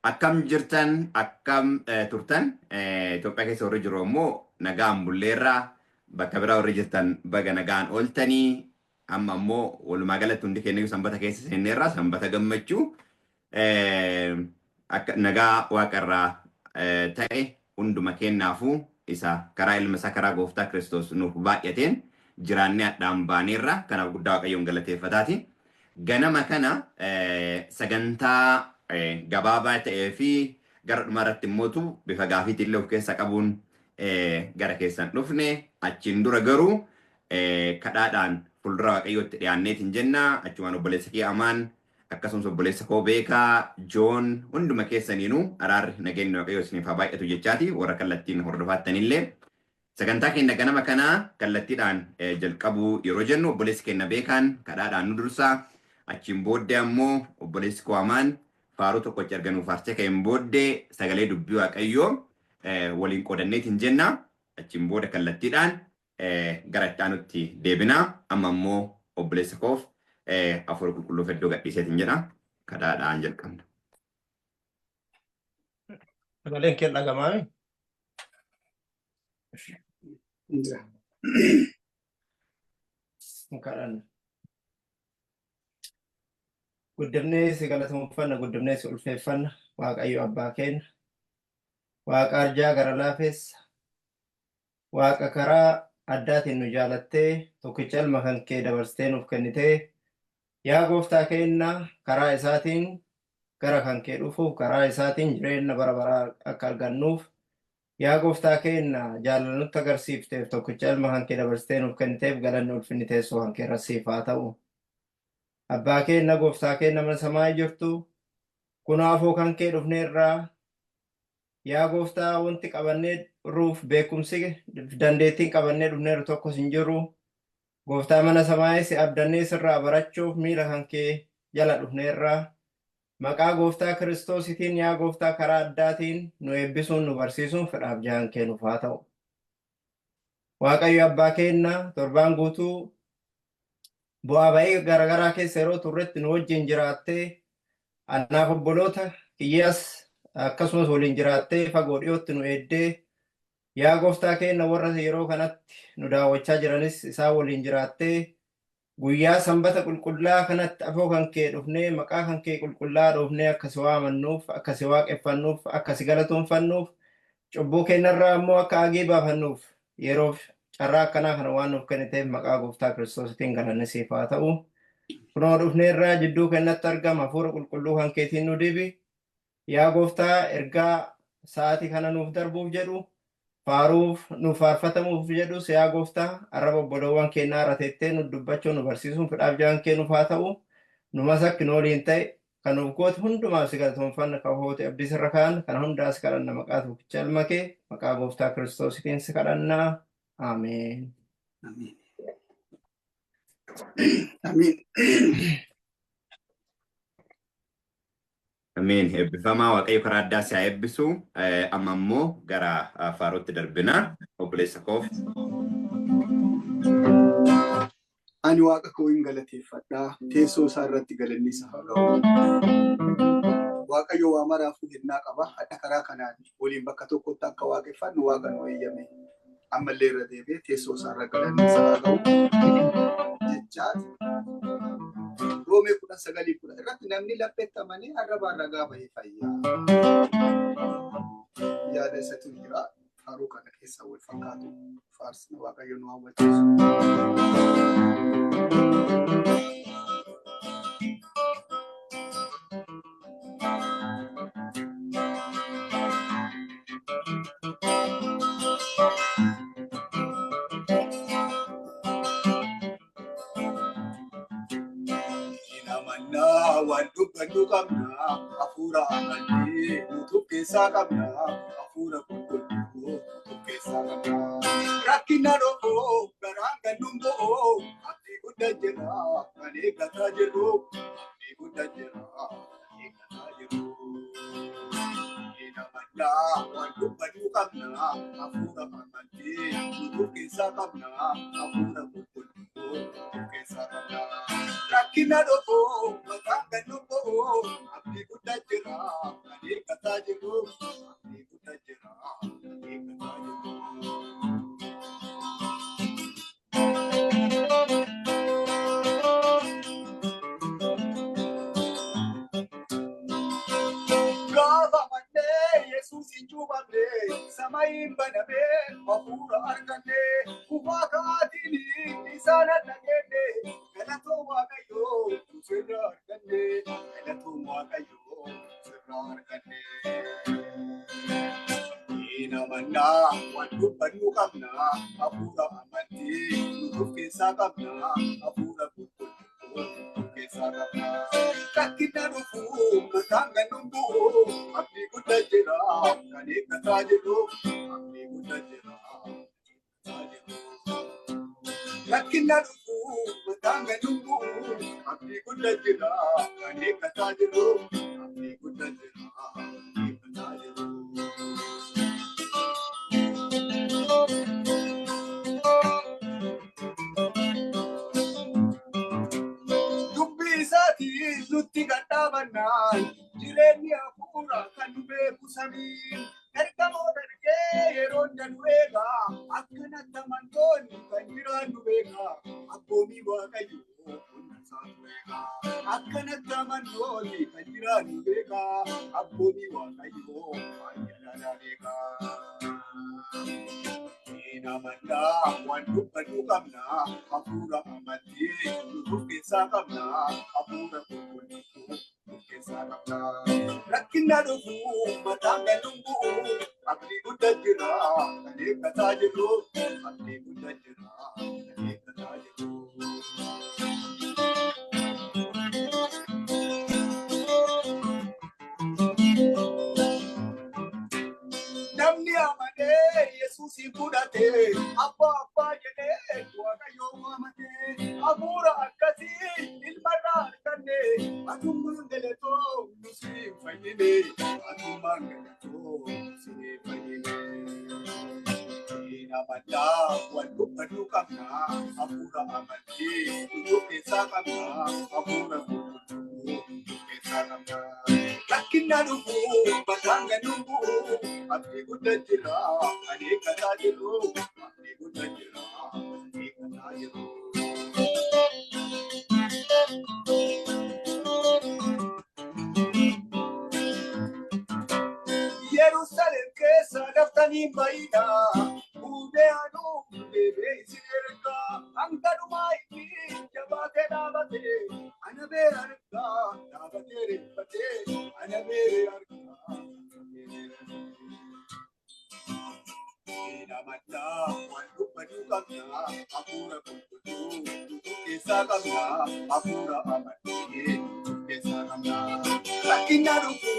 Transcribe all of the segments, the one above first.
Akkam jirtan, akkam turtan, Itoophiyaa keessa warri jiru ammoo nagaan bulleerraa, bakka biraa warri jirtan baga nagaan ooltanii, amma ammoo walumaa galatti hundi keenya sanbata keessa seenneerraa, sanbata gammachuu akka nagaa waaqarraa ta'e hunduma kennaafuu isa karaa ilma isaa karaa gooftaa Kiristoos nuuf baay'ateen jiraannee hadhaan baaneerra, kanaaf guddaa Waaqayyoon galateeffataati. Ganama kana sagantaa gabaabaa ta'ee fi gara dhumaa irratti immootu bifa gaafiitiin illee of keessa qabuun gara keessan dhufne. Achiin dura garuu kadhaadhaan fuuldura Waaqayyootti dhiyaanneetiin jenna. Achumaan obboleessa kee Amaan, akkasumas obboleessa koo Beekaa, Joon, hunduma keessaniinuu araarri nageenyi Waaqayyoo isiniif haa baay'atu jechaati warra kallattiin hordofaattanillee. Sagantaa keenya ganama kanaa kallattiidhaan jalqabuu yeroo jennu obboleessi keenya Beekaan kadhaadhaan nu dursaa. Achiin booddee ammoo obboleessi koo Amaan faaruu tokkochi erga nuuf faarsee ka'een booddee sagalee dubbii Waaqayyoo waliin qoodanneetiin jenna. Achiin booda kallattiidhaan gara itti aanutti deebina. Amma ammoo obboleessa koof hafuura qulqulluuf iddoo gadhiiseetiin jedha. Kadhaadhaan jalqabna. Sagaleen kee dhagamaami? Jira. Kadhanna. Guddifnee si galateeffanna, guddifnee si ulfeeffanna, Waaqayyo abbaa keenya. Waaqa arjaa gara laafessa. Waaqa karaa addaatiin nu jaalattee tokkicha ilma kan kee dabarsitee nuuf kennitee, yaa gooftaa keenya, karaa isaatiin gara kan kee dhufuuf, karaa isaatiin jireenya bara baraa akka argannuuf, yaa gooftaa keenya, jaalala nutti agarsiifteef, tokkicha ilma kan kee dabarsitee nuuf kenniteef, galanni ulfinni teessoo kan kee irra siif haa ta'u. Abbaa keenya, gooftaa keenya mana samaayii jirtu, kunaafuu kan kee dhufneerraa, yaa gooftaa, wanti qabannee ruuf beekumsi dandeettiin qabannee dhufneerru tokkos hin jiru. Gooftaa mana samaayii, si abdannee sirraa barachuuf miila kan kee jala dhufneerraa. Maqaa gooftaa Kiristoositiin, yaa gooftaa, karaa addaatiin nu eebbisuun nu barsiisuun fedhaaf jahan kee nuuf haa ta'u. Waaqayyo abbaa keenya, torbaan guutuu bu'aa ba'ii garaagaraa keessa yeroo turretti nu wajjin jiraattee, anaaf obboloota kiyyaas akkasumas waliin jiraattee, fagoo dhiyootti nu eeddee, yaa gooftaa keenya, warra yeroo kanatti nu daawwachaa jiranis isaan waliin jiraattee, guyyaa sanbata qulqullaa kanatti afoo kan kee dhufnee, maqaa kan kee qulqullaa dhoofnee, akka si waamannuuf, akka si waaqeffannuuf, akka si galatoonfannuuf, cubbuu keenyarraa immoo akka agii baafannuuf yeroof carraa akkanaa kana waan nuuf kenniteef maqaa gooftaa Kiristoositiin galanni siif haa ta'u. Kunoo dhufneerraa, jidduu keenyatti argama, hafuura qulqulluu kan keetiin nu dibi. Yaa gooftaa, ergaa sa'aatii kana nuuf darbuuf jedhu, faaruuf nuuf faarfatamuuf jedhus, yaa gooftaa, arraba obboloowwan keenyaa irra teettee nu dubbachuu nu barsiisuun fedhaaf jahan kee nuuf haa ta'u. Nu masakki nu waliin ta'e kan nuuf goote hundumaaf si galatoonfanna, kan hoote abdii sirra kaan kana hundaa si kadhanna, maqaa tokkicha ilma kee, maqaa gooftaa Kiristoositiin si kadhanna. Ameen. Amiin. Amiin. Ameen. Eebbifamaa, Waaqayyo karaa addaa si haa eebbisu. Amma ammoo gara faaruutti darbina. Obboleessa koof. Ani waaqa koo hin galateeffadha. Teessoo isaa irratti galanni isa haa ga'u. Waaqayyo waa maraafuu hennaa qaba. Hadha karaa kanaan waliin bakka tokkotti akka waaqeffannu waaqa nu eeyyame. Ammallee irra deebi'ee teessoo isaa irra galanni isa haa ga'u. Jechaati. Roomee 19:10 irratti namni lapheetti amanee arrabaan ragaa bahee fayyaa. Yaada isatu jira. Faaruu kana keessa wal fakkaatu faarsina, Waaqayyo nu hawwachiisu. Hin amannaa, waan dubbannu qabna, hafuura amantii nutu keessaa qabna, hafuura qulqulluu nutu keessaa qabna. Rakkina dhofoo garaan gannuun bo'oo, abdii guddaa jira kan eeggataa jirru, abdii guddaa jira kan eeggataa jirru. Hin amannaa, waan dubbannu qabna, hafuura amantii nutu keessaa qabna, hafuura qulqulluu nutu keessaa qabna. Rakkina dhofoo mataan gannuun bo'oo, abdii guddaa jira kan eeggataa Yohaannisiin cuuphamne samayiin banamee hafuura arganne kufaa ka'aatiin isaan dhageenye galatoo Waaqayyoo sirra arganne galatoo Waaqayyoo sirra arganne. Namannaa waan dubbannu qabna hafuura amantii nuuf keessaa qabna hafuura qulqulluu nuuf keessaa qabna. Rakkina dhufu mataan kan nu bu'u abdii guddaa jira kan eeggataa jiru abdii guddaa jira kan eeggataa jiru. Rakkina dhufu mataan kan nu bu'u abdii guddaa jira kan eeggataa jiru abdii guddaa jira kan eeggataa jiru. Dubbii isaatiin nutti gadhaabannaan jireenyi hafuura kan nu beeku samiin ergamoota ergee yeroo nu eegaa akkanatti amantoonni kan jiraan nu beekaa abboomii Waaqayyoo hunda isaatu eegaa akkanatti amantoonni kan jiraan nu beekaa abboomii Waaqayyoo baay'ee beekaa. Namannaa waan dubbannu qabna hafuura amantii nuuf keessaa qabna hafuura qulqulluu nuuf keessaa qabna. Rakkina dhufu mataan kan nu bu'u abdii guddaa jira kan eeggataa jiru abdii guddaa jira kan eeggataa jiru. Namni amanee Yesuusin fudhatee abbaa abbaa jedhee Waaqayyoon waamatee hafuura akkasii ilmarraa arganne atummaan galatoo nu siin fayyine atummaan galatoo nu siin fayyine. Namannaa waan dubbannu qabna hafuura amantii nuuf keessaa qabna hafuura qulqulluu nuuf keessaa qabna. Rakkina dhufu mataan kan nu bu'u abdii guddaa jira kan eeggataa jiru abdii guddaa jira kan eeggataa jiru. Yerusaalem keessa daftanii bayina buudee anuu deebee isin ergaa hanga dhumaa inni jabaatee dhaabatee ana bee argaa dhaabatee reeffatee ana bee argaa. Namannaa waan dubbannu qabna hafuura qulqulluu nuuf keessaa qabna hafuura amantii nuuf keessaa qabna. Rakkina dhufu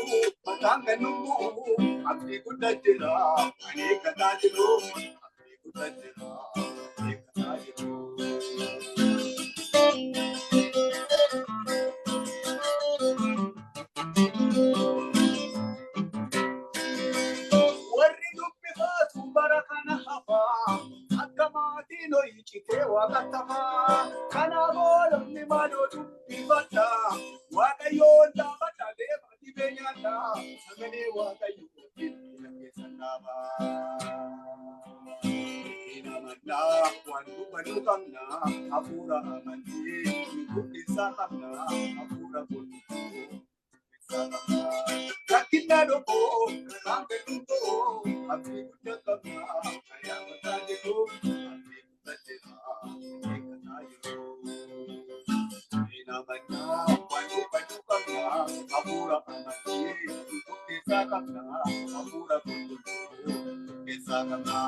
mataan kan nu bu'u abdii guddaa jira kan eeggataa jiru abdii guddaa jira kan eeggataa jiru. Warri dubbifatu bara kana hafaa akka maatiin ho'i citee waaqattafaa kanaaf oolonni maaloo dubbifadha Waaqayyoon dhaabadha deema dhibee nyaadha sagalee Waaqayyoo bilbila keessan dhaaba. Namannaa waan dubbannu qabna hafuura amantii nuuf keessaa qabna hafuura qulqulluu keessaa qabna. Rakkina dhufu karaan gadi ta'u abdii guddaa qabna kan yaamataa jiru abdii guddaa jira eeggataa jiru. Namannaa waan dubbannu qabna hafuura amantii nuuf keessaa qabna hafuura qulqulluu nuuf keessaa qabna.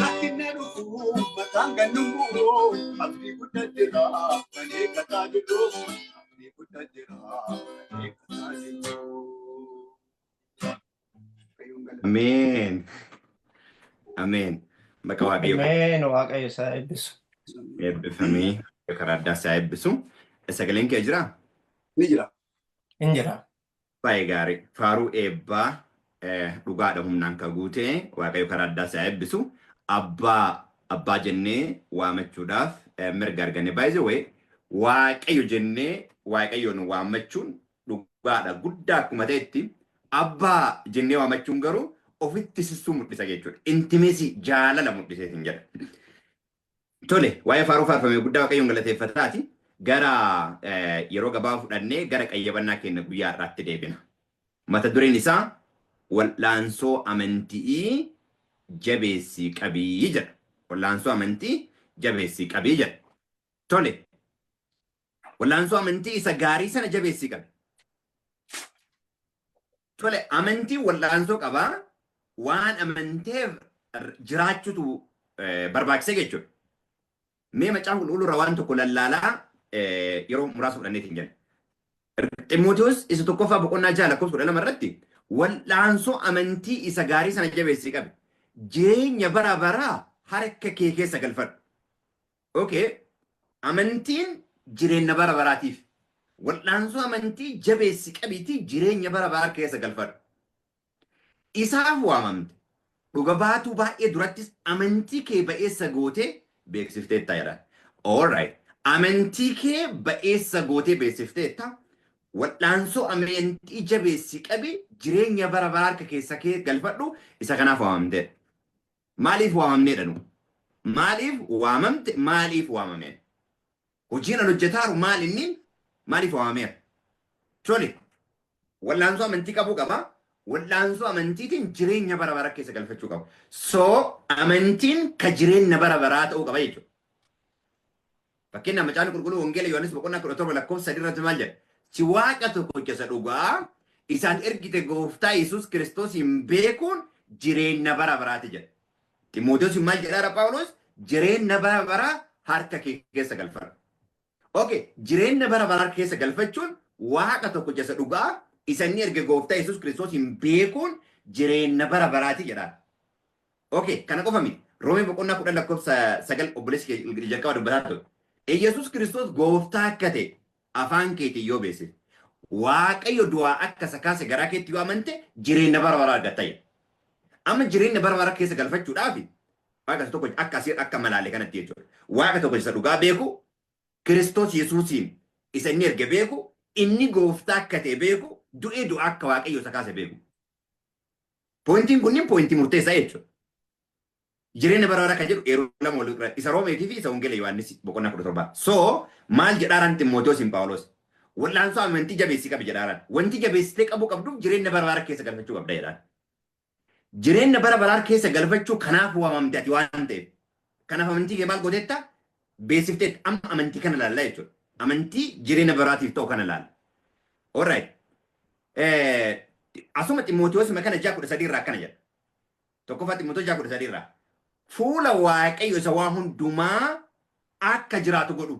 Rakkina dhufu mataan kan nu bu'u abdii guddaa jira kan eeggataa jiru abdii guddaa jira kan eeggataa jiru. Ameen. Ameen. Maqaa Waaqayyoo Ameen. Waaqayyo isaa eebbisu. Eebbifamee karaa addaa isaa eebbisu. Sagaleen kee jiraa? Ni jira. Hin jira. Baay'ee gaarii. Faaruu eebbaa dhugaadha humnaan kan guute Waaqayyo karaa addaa isaa eebbisu. Abbaa abbaa jennee waamachuudhaaf mirga arganne. By the way, Waaqayyo jennee Waaqayyoon waamachuun dhugaadha guddaa akkuma ta'etti abbaa jennee waamachuun garuu ofitti sissuu mul'isa jechuudha. Intimacy jaalala mul'isee hin jedha. Tole, waa'ee faaruu faarfame guddaa Waaqayyoon galateeffataati. Gara yeroo gabaabaa fudhannee gara qayyabannaa keenya guyyaa har'aatti deebina. Mata dureen isaa Wal'aansoo amantii jabeessii qabii jedha. Wal'aansoo amantii jabeessii qabii jedha. Tole. Wal'aansoo amantii isa gaarii sana jabeessii qabi. Tole, amantii wal'aansoo qabaa, waan amanteef jiraachuutu barbaachisa jechuudha. Mee Macaafa Qulqulluu irraa waan tokko lallaalaa yeroo muraasa fudhanneetiin jenna. Ximootiyoos isa tokkoffaa boqonnaa 6 lakkoofsa 12 irratti, wal'aansoo amantii isa gaarii sana jabeessii qabi. Jireenya bara baraa harka kee keessa galfadhu. Okay. Amantiin jireenya bara baraatiif. Wal'aansoo amantii jabeessi qabiitii jireenya bara baraa keessa galfadhu. Isaaf waamamte. Dhuga baatuu baay'ee durattis amantii kee ba'eessa gootee beeksifteetta jedha. Alright. Amantii kee ba'eessa gootee beeksifteetta. Wal'aansoo amantii jabeessi qabi, jireenya bara baraa harka keessa kee galfadhu, isa kanaaf waamamteedha. Maaliif waamamneedha nu? Maaliif waamamte? Maaliif waamameen? Hojiin an hojjetaaru maal inni? Maaliif waamameera? Tole. Wal'aansoo amantii qabuu qaba. Wal'aansoo amantiitiin jireenya bara bara keessa galfachuu qaba. So amantiin ka jireenya bara baraa ta'uu qaba jechuudha. Fakkeenyaaf, Macaafni Qulqulluu Wangeela Yohaannis boqonnaa 17 lakkoofsa 3 irratti maal jedha? Si Waaqa tokkicha isa dhugaa isaan ergite gooftaa Yesuus Kiristoosiin beekuun jireenya bara baraati jedha. Ximootees maal jedhaara Phaawulos? Jireenya bara baraa harka kee keessa galfadhu. Okay, jireenya bara baraa keessa galfachuun Waaqa tokkicha isa dhugaa isa inni erge gooftaa Yesuus Kiristoosiin beekuun jireenya bara baraati jedha. Okay, kana qofa miti. Roomee boqonnaa 10 lakkoofsa 9, obboleessi kee jalqaba dubbataa ture. Yesuus Kiristoos gooftaa akka ta'e afaan keetiin yoo beeksifte, Waaqayyo du'aa akka isa kaase garaa keetti yoo amante, jireenya bara baraa argatta jedha. Amma jireenya bara baraa keessa galfachuudhaaf Waaqa isa tokko akka asii akka malaale kanatti jechuudha. Waaqa tokko isa dhugaa beeku, Kiristoos Yesuusiin isa inni erge beeku, inni gooftaa akka ta'e beeku, du'ee du'aa akka Waaqayyo isa kaase beeku. Pointiin kunniin pointii murteessaa jechuudha. Jireenya bara baraa kan jedhu eeruu lama wal irra, isa Roomeetii fi isa Wangeela Yohaannis boqonnaa 17. So maal jedhaaraan Ximootewoosiin Phaawulos? Wal'aansoo amantii jabeessii qabi jedhaaraan. Wanti jabeessitee qabuu qabduuf jireenya bara baraa keessa galfachuu qabda jedhaan. Jireenya bara baraa keessa galfachuu kanaaf waamamte ati waan ta'eef. Kanaaf amantii kee maal gooteetta? Beeksifteetta. Amma amantii kana ilaallaa jechuudha. Amantii jireenya baraatiif ta'u kana ilaalla. Alright. Asuma Ximootewoos kana 6:13 irraa akkana jedha. Tokkoffaa Ximootewoos 6:13 irraa. Fuula Waaqayyo isa waa hundumaa akka jiraatu godhu.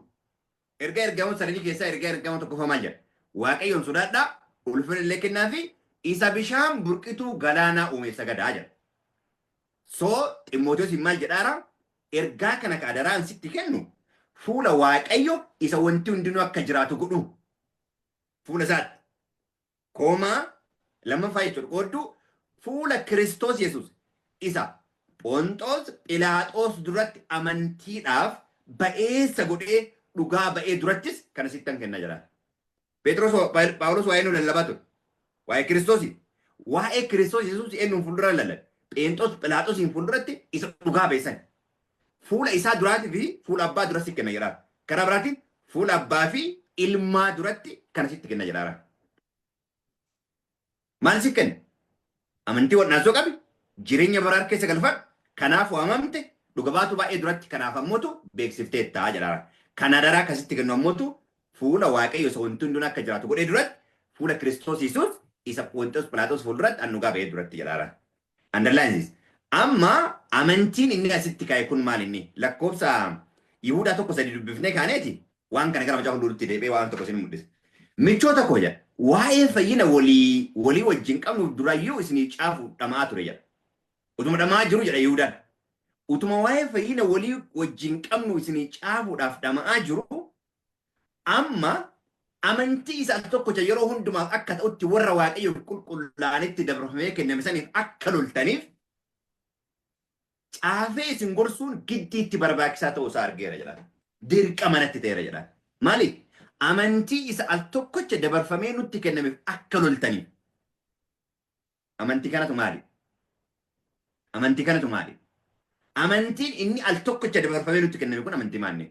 Ergaa ergamoota sadanii keessaa ergaa ergama tokkoffaa maal jedha? Waaqayyoon sodaadhaa, ulfina illee kennaa fi isa bishaan burqituu galaanaa uume sagadaa jedha. So Ximootewoos maal jedhaara? Ergaa kana ka adaraan sitti kennu fuula Waaqayyo isa wanti hundinuu akka jiraatu godhu. Fuula isaatti. Koomaa lammaffaa jechuudha. Qoodduu fuula Kiristoos Yesuus isa Phonxoos Philaaxoos duratti amantiidhaaf ba'eessa godhee dhugaa ba'ee durattis kana sittan kenna jedha. Phexros Phaawulos waa'ee nu lallabaa ture. Waa'ee Kiristoos. Waa'ee Kiristoos Yesuus eenyuun fuuldura lallabe? Pheenxoos Philaaxoosiin fuulduratti isa dhugaa ba'e. Fuula isaa duraatii fi fuula abbaa duratti kenna jedha. Karaa biraatiin fuula abbaa fi ilmaa duratti kana sitti kenna jedha. Maal si kenna? Amantii wal'aansoo qabi, jireenya baraa keessa galfadhu, kanaaf waamamte, dhuga baatu baay'ee duratti kanaaf ammootu beeksifteetta jedha. Kana daraa akkasitti kennu ammootu fuula Waaqayyo isa wanti hundinuu akka jiraatu godhee duratti, fuula Kiristoos Yesuus isa Phonxoos Philaaxoos fuulduratti an dhugaa ba'ee duratti jedha. Underline this. Amma amantiin inni asitti ka'e kun maal inni? Lakkoofsa Yihudaa 1:3 dubbifnee kaaneeti waan kana gara Macaafa Qulqulluutti deebi'ee waan tokko isin mul'isa. Michoota koo jedha. Waa'ee fayyina walii walii wajjin qabnuuf durayyuu isinii caafu dhama'aa ture jedha. Utuma dhama'aa jiru jedha Yihudaan. Utuma waa'ee fayyina walii wajjin qabnu isinii caafuudhaaf dhama'aa jiru, amma amantii isa al tokkocha yeroo hundumaaf akka ta'utti warra Waaqayyoof qulqullaa'anitti dabarfamee kenname saniif akka loltaniif caafee isin gorsuun giddiitti barbaachisaa ta'uu isaa argeera jedha. Dirqama natti ta'eera jedha. Maaliif? Amantii isa al tokkocha dabarfamee nutti kennameef akka loltaniif. Amantii kanatu maali? Amantii kanatu maali? Amantiin inni al tokkocha dabarfamee nutti kenname kun amantii maanni?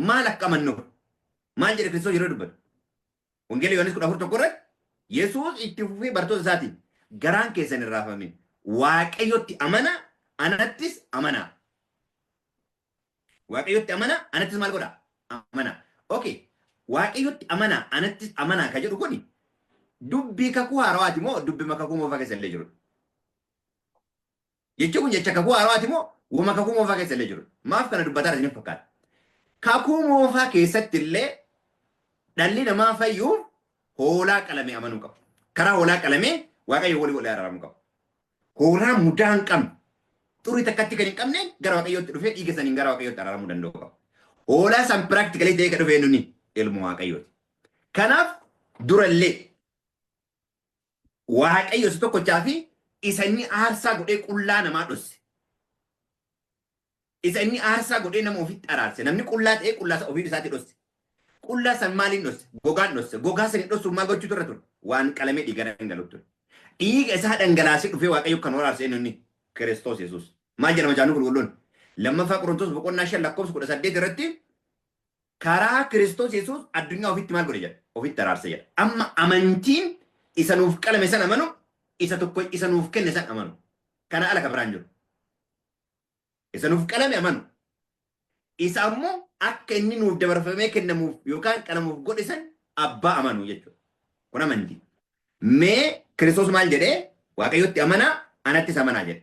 Maal akka amannuuf? Maal jedhe Kiristoos yeroo dubbatu? Wangeela Yohaannis 14:1 irratti Yesuus itti fufee bartoota isaatiin, Garaan keessan hin raafamin. Waaqayyotti amanaa, anattis amanaa. Waaqayyotti amanaa, anattis maal godhaa? Amanaa. Okay. Waaqayyotti amanaa, anattis amanaa ka jedhu kuni dubbii kakuu haarawaati moo dubbii kakuu moofaa keessa illee jirudha? Jechi kun jecha kakuu haarawaati moo wama kakuu moofaa keessa illee jirudha? Maaf kana dubbataa isiniif fakkaata? Kakuu moofaa keessatti illee dhalli namaa fayyuuf hoolaa qalame amanuu qaba. Karaa hoolaa qalamee Waaqayyo walii walii araaramuu qaba. Hoolaa mudaa hin qabne, xurii takkatti kan hin qabne gara Waaqayyootti dhufee dhiiga saniin gara Waaqayyootti araaramuu danda'u qaba. Hoolaa san practically ta'ee kan dhufee nuni ilma Waaqayyooti. Kanaaf durallee Waaqayyo isa tokkochaa fi isa inni aarsaa godhee qullaa namaa dhosse. Isa inni aarsaa godhee nama ofitti araarse. Namni qullaa ta'ee qullaa isa ofii isaatti dhosse. Qullaa san maaliin dhosse? Gogaan dhosse. Gogaa san dhossuuf maal gochuutu irra ture? Waan qalamee dhiiga dhangala'u ture. Dhiiga isaa dhangalaasee dhufee Waaqayyo kan araarse inni Kiristoos Yesuus. Maal jedhama Macaafni Qulqulluun? 2ffaa Qorontos boqonnaa 5 lakkoofsa 18 irratti karaa Kiristoos Yesuus addunyaa ofitti maal godhe jedha? Ofitti araarse jedha. Amma amantiin isa nuuf qalame san amanu, isa tokko isa nuuf kenne san amanu. Kana ala kan biraan jiru. Isa nuuf qalame amanu. Isa ammoo akka inni nuuf dabarfamee kennamuuf yookaan qalamuuf godhe san abbaa amanu jechuudha. Kun amantii. Mee Kiristoos maal jedhee? Waaqayyotti amanaa, anattis amanaa jedhe.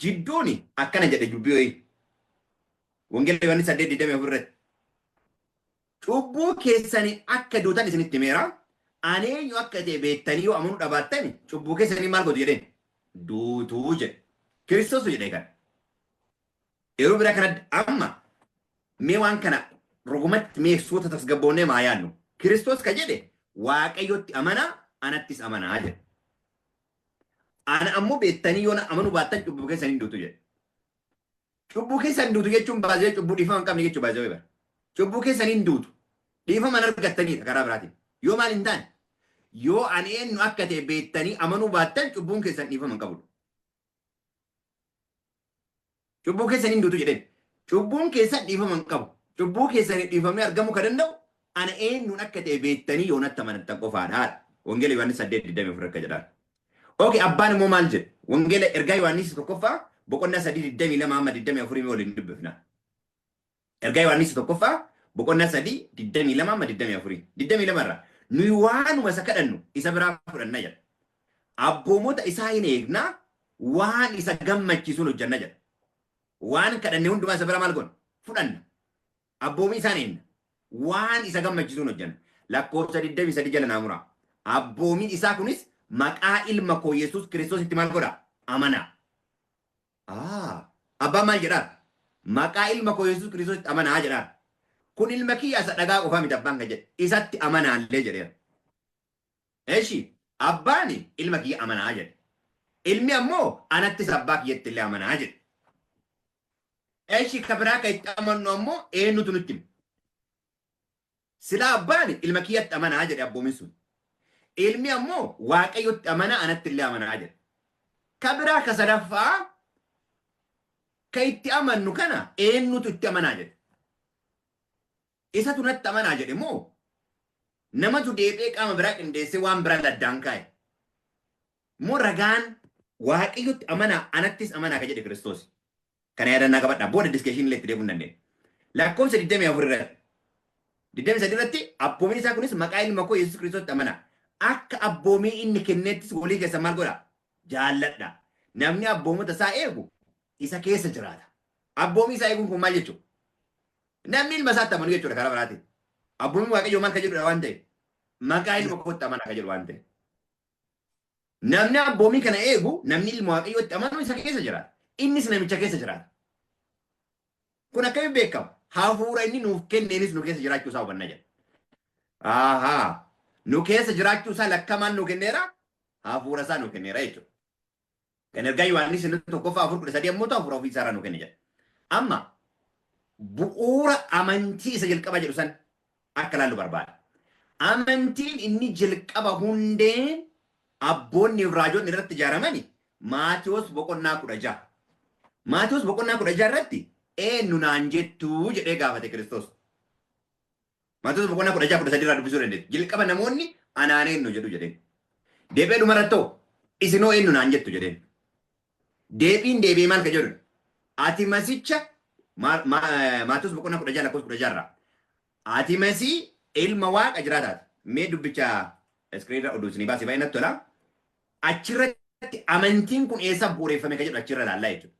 Jidduuni akkana jedhe dubbii wayii. Wangeela Yohaannis 8:24 irratti. Cubbuu keessanii akka duutan isinitti himeera. Ani eenyu akka ta'e beektanii yoo amanuu dhabaattan cubbuu keessanii maal gootu jedheen? Duutuu jedhe. Kiristoos jedhe kana. Yeroo biraa kana amma mee waan kana rogumatti mee suuta tasgabboonnee maa yaadnu. Kiristoos ka jedhe Waaqayyotti amanaa, anattis amanaa jedhe. Ana ammoo beektanii yoo amanuu baattan cubbuu keessanii duutu jedhe. Cubbuu keessan duutu jechuun baasee cubbuu dhiifama hin qabne jechuu baasee bara. Cubbuu keessan hin duutu. Dhiifama hin argattanidha karaa biraatiin. Yoo maal hin taane, yoo ani eenyu akka ta'e beektanii amanuu baattan cubbuun keessan dhiifama hin qabudha. Cubbuu keessan hin duutu jedheen. Cubbuun keessan dhiifama hin qabu. Cubbuu keessan dhiifamee argamuu kan danda'u ana eenyuun akka ta'e beektanii yoo natti amanattan qofaadha. Wangeela Yohaannis 8:24 akka jedhaan. Okay, abbaan immoo maal jedhe? Wangeela ergaa Yohaannis 1ffaa boqonnaa 3 22 hamma 24 waliin dubbifna. Ergaa Yohaannis 1ffaa boqonnaa 3 22 hamma 24. 22 irraa nuyi waanuma isa kadhannu isa biraa fudhanna jedha. Abboomota isaa hin eegna, waan isa gammachiisuun hojjanna jedha. Waan kadhanne hundumaa isa biraa maal goona? Fudhanna. Abboomii isaan eegna. Waan isa gammachiisuun hojjanna. Lakkoofsa 23 jala naa muraa. Abboomiin isaa kunis maqaa ilma koo Yesuus Kiristoositti maal godha? Amanaa. Abbaan maal jedhaa? Maqaa ilma koo Yesuus Kiristoositti amanaa jedhaa. Kun ilma kiyya isa dhagaa qofaa miti abbaan kan jedhe. Isatti amanaallee jedheera. Eshi, abbaan ilma kiyya amanaa jedhe. Ilmi ammoo anattis abbaa kiyyatti illee amanaa jedhe. Eshi, ka biraa ka itti amannu ammoo eenyutu nutti hima? Silaa abbaan ilma kiyyatti amanaa jedhe abboomin sun. Ilmi ammoo Waaqayyotti amanaa, anatti illee amanaa jedhe. Ka biraa ka sadaffaa ka itti amannu kana eenyutu itti amanaa jedhe? Isatu natti amanaa jedhe moo namatu deebi'ee qaama biraa qindeessee waan biraa laddaan kaa'e? Moo ragaan Waaqayyotti amanaa, anattis amanaa ka jedhe Kiristoos? Kana yaadannaa qabadhaa. Booda discussion illee itti deebi'uu hin dandeenya. Lakkoofsa 24 irratti. 23 irratti abboomiin isaa kunis maqaa ilma koo Yesuus Kiristoositti amanaa. Akka abboomii inni kenneettis walii keessan maal godhaa? Jaalladha. Namni abboomota isaa eegu isa keessa jiraata. Abboomii isaa eeguun kun maal jechuudha? Namni ilma isaatti amanu jechuudha karaa biraatiin. Abboomiin Waaqayyoo maal ka jedhudha waan ta'eef? Maqaa ilma kootti amanaa ka jedhu waan ta'eef. Namni abboomii kana eegu, namni ilma Waaqayyootti amanu isa keessa jiraata. Innis namicha keessa jiraata. Kun akkamiin beekama? Hafuura inni nuuf kenneenis nu keessa jiraachuu isaa hubanna jedha. Ahaa. Nu keessa jiraachuu isaa lakkamaan nu kenneera? Hafuura isaa nu kenneera jechuudha. Kan ergaa Yohaannis inni 1ffaa 4:13 ammoo ta'u hafuura ofii isaarraa nu kenne jedha. Amma bu'uura amantii isa jalqaba jedhu san akka ilaallu barbaada. Amantiin inni jalqaba hundeen abboonni fi raajonni irratti ijaaramani Maatiyos boqonnaa 16. Maatiyos boqonnaa 16 irratti eenyu naan jettuu jedhee gaafate Kiristoos. Maatiyos boqonnaa 16 13 irraa dubbisuu dandeessu. Jalqaba namoonni anaan eenyu jedhu jedheen. Deebi'ee dhumarratti hoo Isinoo eenyu naan jettu jedheen. Deebiin deebi'ee maal ka jedhu? Ati masicha, Maatewos boqonnaa 16 lakkoofsa 16 irraa. Ati masii ilma Waaqa jiraataati. Mee dubbicha iskiriinirra oduu isinii baasee baay'ee natti tola. Achirratti amantiin kun eessaaf bu'uureffame ka jedhu achirra ilaallaa jechuudha.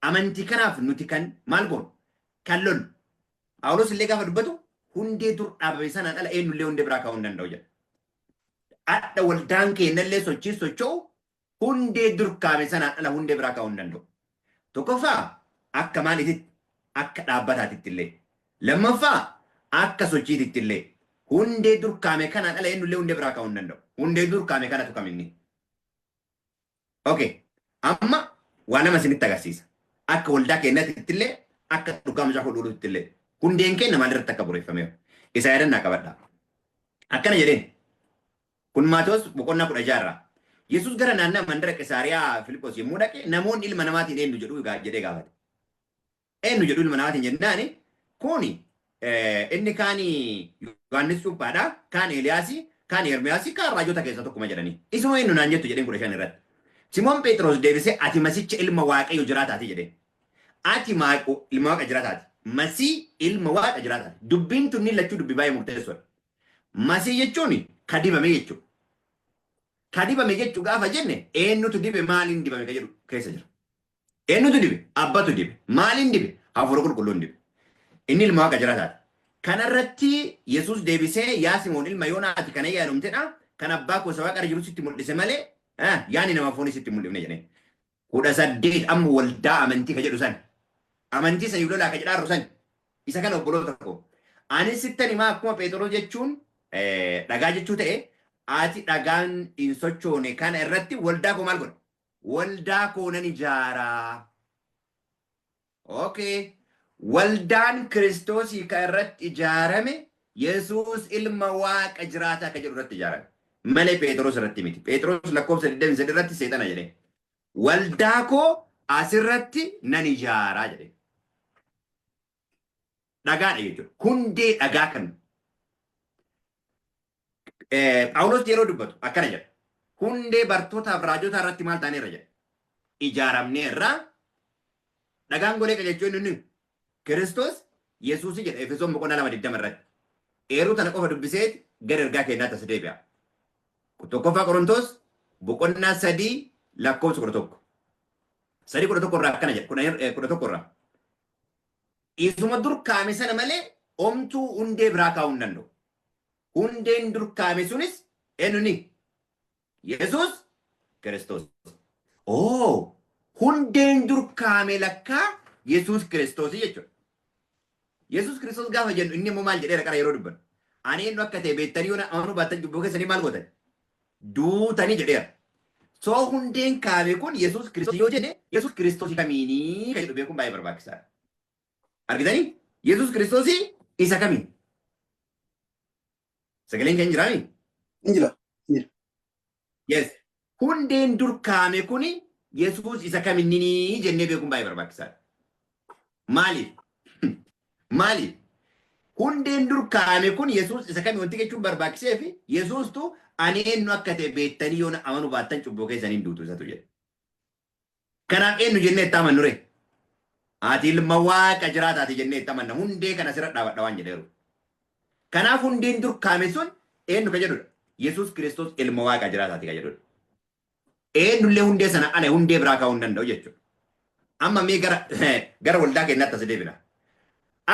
Amantii kanaaf nuti kan maal goonu? Kan lollu. Phaawulos illee gaafa dubbatu hundee dur dhaabame sanaan ala eenyullee hundee biraa kaa'uu hin danda'u jedha. Adha waldaan keennallee sochii socho'u hundee dur kaa'ame sanaan ala hundee biraa kaa'uu hin danda'u. Tokkoffaa, akka maaliititti? Akka dhaabbataatitti illee. Lammaffaa, akka sochiititti illee. Hundee dur kaa'ame kanaan ala eenyullee hundee biraa kaa'uu hin danda'u. Hundee dur kaa'ame kanatu kaminni. Okay. Amma waa lama isinitti agarsiisa. Akka waldaa keenyatti illee, akka dhugaa Macaafa Qulqulluutti illee. Hundeen keenya maalirratti akka bu'uureffameeru. Isa yaadannaa qabadhaa. Akkana jedheen. Kun Maatewos boqonnaa 16 irraa. Yesuus gara naannaa mandara Qisaariyaa Filiphos yommuu dhaqe, namoonni ilma namaatiin eenyu jedhu jedhee gaafate. Eenyu jedhu ilma namaatiin jennaani, kuni inni kaani Yohaannis Cuuphaadha, kaan Eeliyaasi, kaan Ermiyaasi, kaan raajota keessaa tokkuma jedhanii. Isinoo eenyu naan jettu jedheen 15 irratti. Simoon Phexros deebisee, ati masicha ilma Waaqayyo jiraataati jedheen. Ati ilma Waaqa jiraataati. Masii ilma Waaqa jiraataati. Dubbiin tunniin lachuu dubbii baay'ee murteessoodha. Masii jechuun ka dibame jechuudha. Ka dibame jechuu gaafa jenne, eenyutu dibe, maaliin dibame ka jedhu keessa jira. Eenyutu dibe? Abbatu dibe. Maaliin dibe? Hafuura Qulqulluun dibe. Inni ilma Waaqa jiraataati. Kanarratti Yesuus deebisee, yaa Simoon ilma Yoonaa, ati kana yaadumtedha. Kan abbaa koo isa waaqa irra jiru sitti mul'ise malee yaani nama foonii sitti mul'ifne jedheen. 18 amma waldaa amantii ka jedhu san. Amantii saniif lolaa ka jedhaarru san. Isa kana, obboloota koo. Anis sittan himaa, akkuma Phexros jechuun dhagaa jechuu ta'e, ati dhagaan hin sochoone kana irratti waldaa koo maal godha? Waldaa koo nan ijaaraa. Okay. Waldaan Kiristoosii ka irratti ijaarame Yesuus ilma Waaqa jiraataa ka jedhu irratti ijaarame. Malee Phexros irratti miti. Phexros lakkoofsa 23 irratti seexana jedhee. Waldaa koo asirratti nan ijaaraa jedhee. Dhagaadha jechuudha. Hundee dhagaa kan Phaawulos yeroo dubbatu akkana jedha. Hundee bartootaaf raajotaa irratti maal taaneerra jedha. Ijaaramneerra. Dhagaan golee qajeelchuu inni Kiristoos Yesuusii jedha Efesoon boqonnaa 2:20 irratti. Eeruu tana qofa dubbiseeti gara ergaa keenyaatti as deebi'a. 1ffaa Qorontoos boqonnaa 3 lakkoofsa 11. 3:11 irraa akkana jedha. 11 irraa. Isuma dur kaa'ame sana malee omtuu hundee biraa kaa'uu hin danda'u. Hundeen dur kaa'ame sunis eenyuni? Yesuus Kiristoos. Oo, hundeen dur kaa'ame lakkaa Yesuus Kiristoos jechuudha. Yesuus Kiristoos gaafa jennu, inni immoo maal jedheera qara yeroo dubbannu? Ani eenyu akka ta'e beektanii yoo amanuu baattan, cubbuu keessanii maal gootan? Duutanii jedheera. So hundeen kaa'ame kun Yesuus Kiristoos yoo jenne, Yesuus Kiristoos kamiinii kan jedhu beekuun baay'ee barbaachisaadha. Argitanii? Yesuus Kiristoos isa kamiin? Sagaleen kan jiraami? Hin jira. Yes. Hundeen dur kaa'ame kuni Yesuus isa kamiinii jennee beekuun baay'ee barbaachisaadha. Maaliif? Maaliif? Hundeen dur kaa'ame kun Yesuus isa kami wanti jechuun barbaachisee fi Yesuustu ani eenyu akka ta'e beektanii yoo amanuu baattan, cubbuu keessaniin duutu isatu jedhe. Kanaaf eenyu jennee itti amannu ree? Ati ilma Waaqa jiraataati jennee itti amanna. Hundee kana asirra dhaabadha waan jedheeru. Kanaaf hundeen dur kaa'ame sun eenyu ka jedhudha? Yesuus Kiristoos ilma Waaqa jiraataati ka jedhudha. Eenyullee hundee sana ala hundee biraa kaa'uu hin danda'u jechuudha. Amma mee gara waldaa keenyaatti as deebina.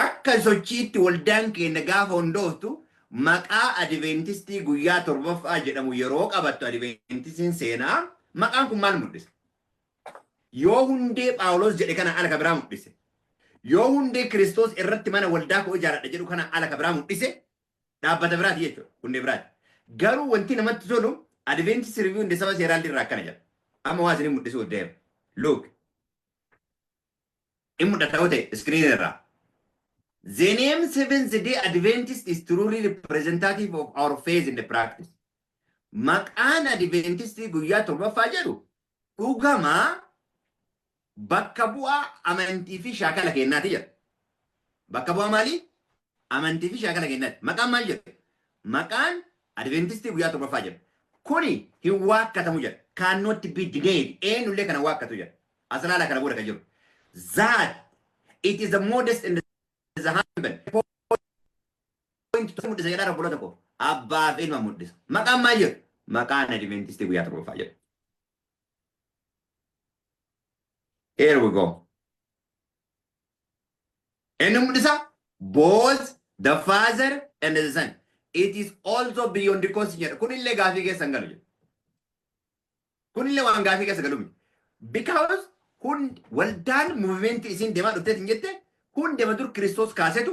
Akka sochiitti waldaan keenya gaafa hundooftu maqaa Adventistii guyyaa torbaffaa jedhamu yeroo qabattu, Adventistiin seenaa maqaan kun maal mul'isa? Yoo hundee Phaawulos jedhe kana ala ka biraa mul'ise. Yoo hundee Kiristoos irratti mana waldaa koo ijaaradha jedhu kana ala ka biraa mul'ise, dhaabbata biraati jechuudha. Hundee biraati. Garuu wanti namatti tolu Adventist Review and Sabbath Herald irraa akkana jedha. Amma waa isin mul'isuuf deema. Look. In mul'ata yoo ta'e screen irraa. The name Seventh Day Adventist is truly representative of our faith in the practice. Maqaan Adventistii guyyaa torbaffaa jedhu dhugamaa bakka bu'aa amantii fi shaakala keenyaati jedha. Bakka bu'aa maalii? Amantii fi shaakala keenyaati. Maqaan maal jedhu? Maqaan Adventistii guyyaa torbaffaa jedha. Kuni hin waakkatamu jedha. Cannot be denied. Eenyullee kana waakkatu jedha. As ilaala kana booda kan jiru. That it is the modest and the humble. Point mul'isa jedhaa obboloota koo. Abbaa fi ilma mul'isa. Maqaan maal jedhu? Maqaan Adventistii guyyaa torbaffaa jedhu. Here we go. Eenyu mul'isa? Both the Father and the Son. It is also beyond the question jedha. Kunillee gaafii keessa hin galu jedha. Kunillee waan gaafii keessa galu miti. Because kun waldaan movement isin deemaa dhufteet hin jette, hundema dur Kiristoos kaasetu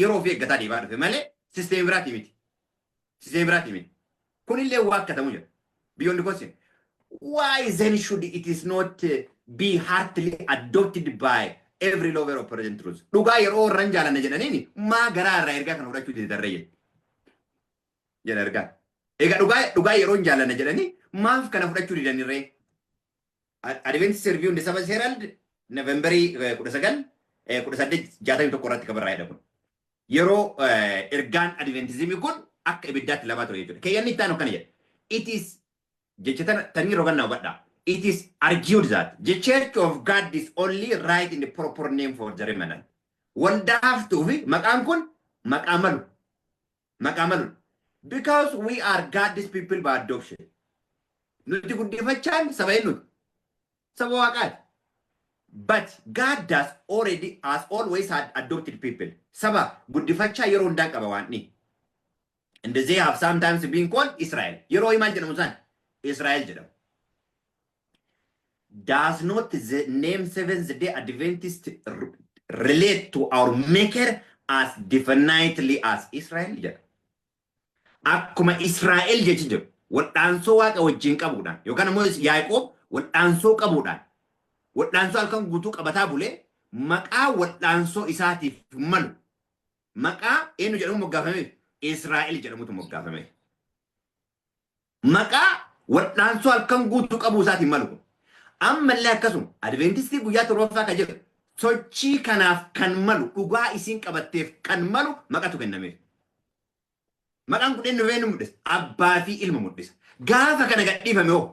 yeroo ofii eeggataa deemaa dhufe malee sisteem biraatii miti. Sisteem biraatii miti. Kunillee waakkatamu jedha. Beyond the question. Why then should it is not be heartily adopted by every lover of present truth? Dhugaa yeroo warran jaalanna jedhaniini maa garaa irraa ergaa kana fudhachuu dide jedhe. Jedha ergaa. Egaa dhugaa yeroo hin jaalanna jedhanii maaf kana fudhachuu didanirree? Adventist Review and Sabbath Herald, Novemberii 19 1861 irratti kabarraa kun. Yeroo ergaan Adventizimii kun akka ibiddaatti lamaa ture jechuudha. Keeyyanni itti aanu akkana jedha. It is jecha tanii yeroo gannaa hubadhaa. It is argued that the Church of God is only right in the proper name for the remnant. Waldaa haftuu fi maqaan kun maqaa malu. Maqaa malu. Because we are God's people by adoption. Nuti guddifachaan saba eenyuti? Saba Waaqaati. But God does already has always had adopted people. Saba guddifachaa yeroo hundaa qaba waan ni. And they have sometimes been called Israel. Yeroo maal jedhamu isaan? Israel jedhamu. Does not the name Seventh Day Adventist relate to our Maker as definitely as Israel jedha. Akkuma Israa'el jechi jiru wal'aansoo Waaqa wajjin qabuudhaan, yookaan immoo Yaaqoob wal'aansoo qabuudhaan, wal'aansoo halkan guutuu qabataa bulee, maqaa wal'aansoo isaatiif malu maqaa eenyu jedhamu moggaafameef? Israa'el jedhamutu moggaafameef. Maqaa wal'aansoo halkan guutuu qabuu isaatiin malu kun. Ammallee akkasuma Adventistii guyyaa torbaffaa kan jedhu sochii kanaaf kan malu, dhugaa isiin qabatteef kan malu maqatu kennameef. Maqaan kun eenyu eenyu mul'isa? Abbaa fi ilma mul'isa. Gaafa kana gadhiifame hoo,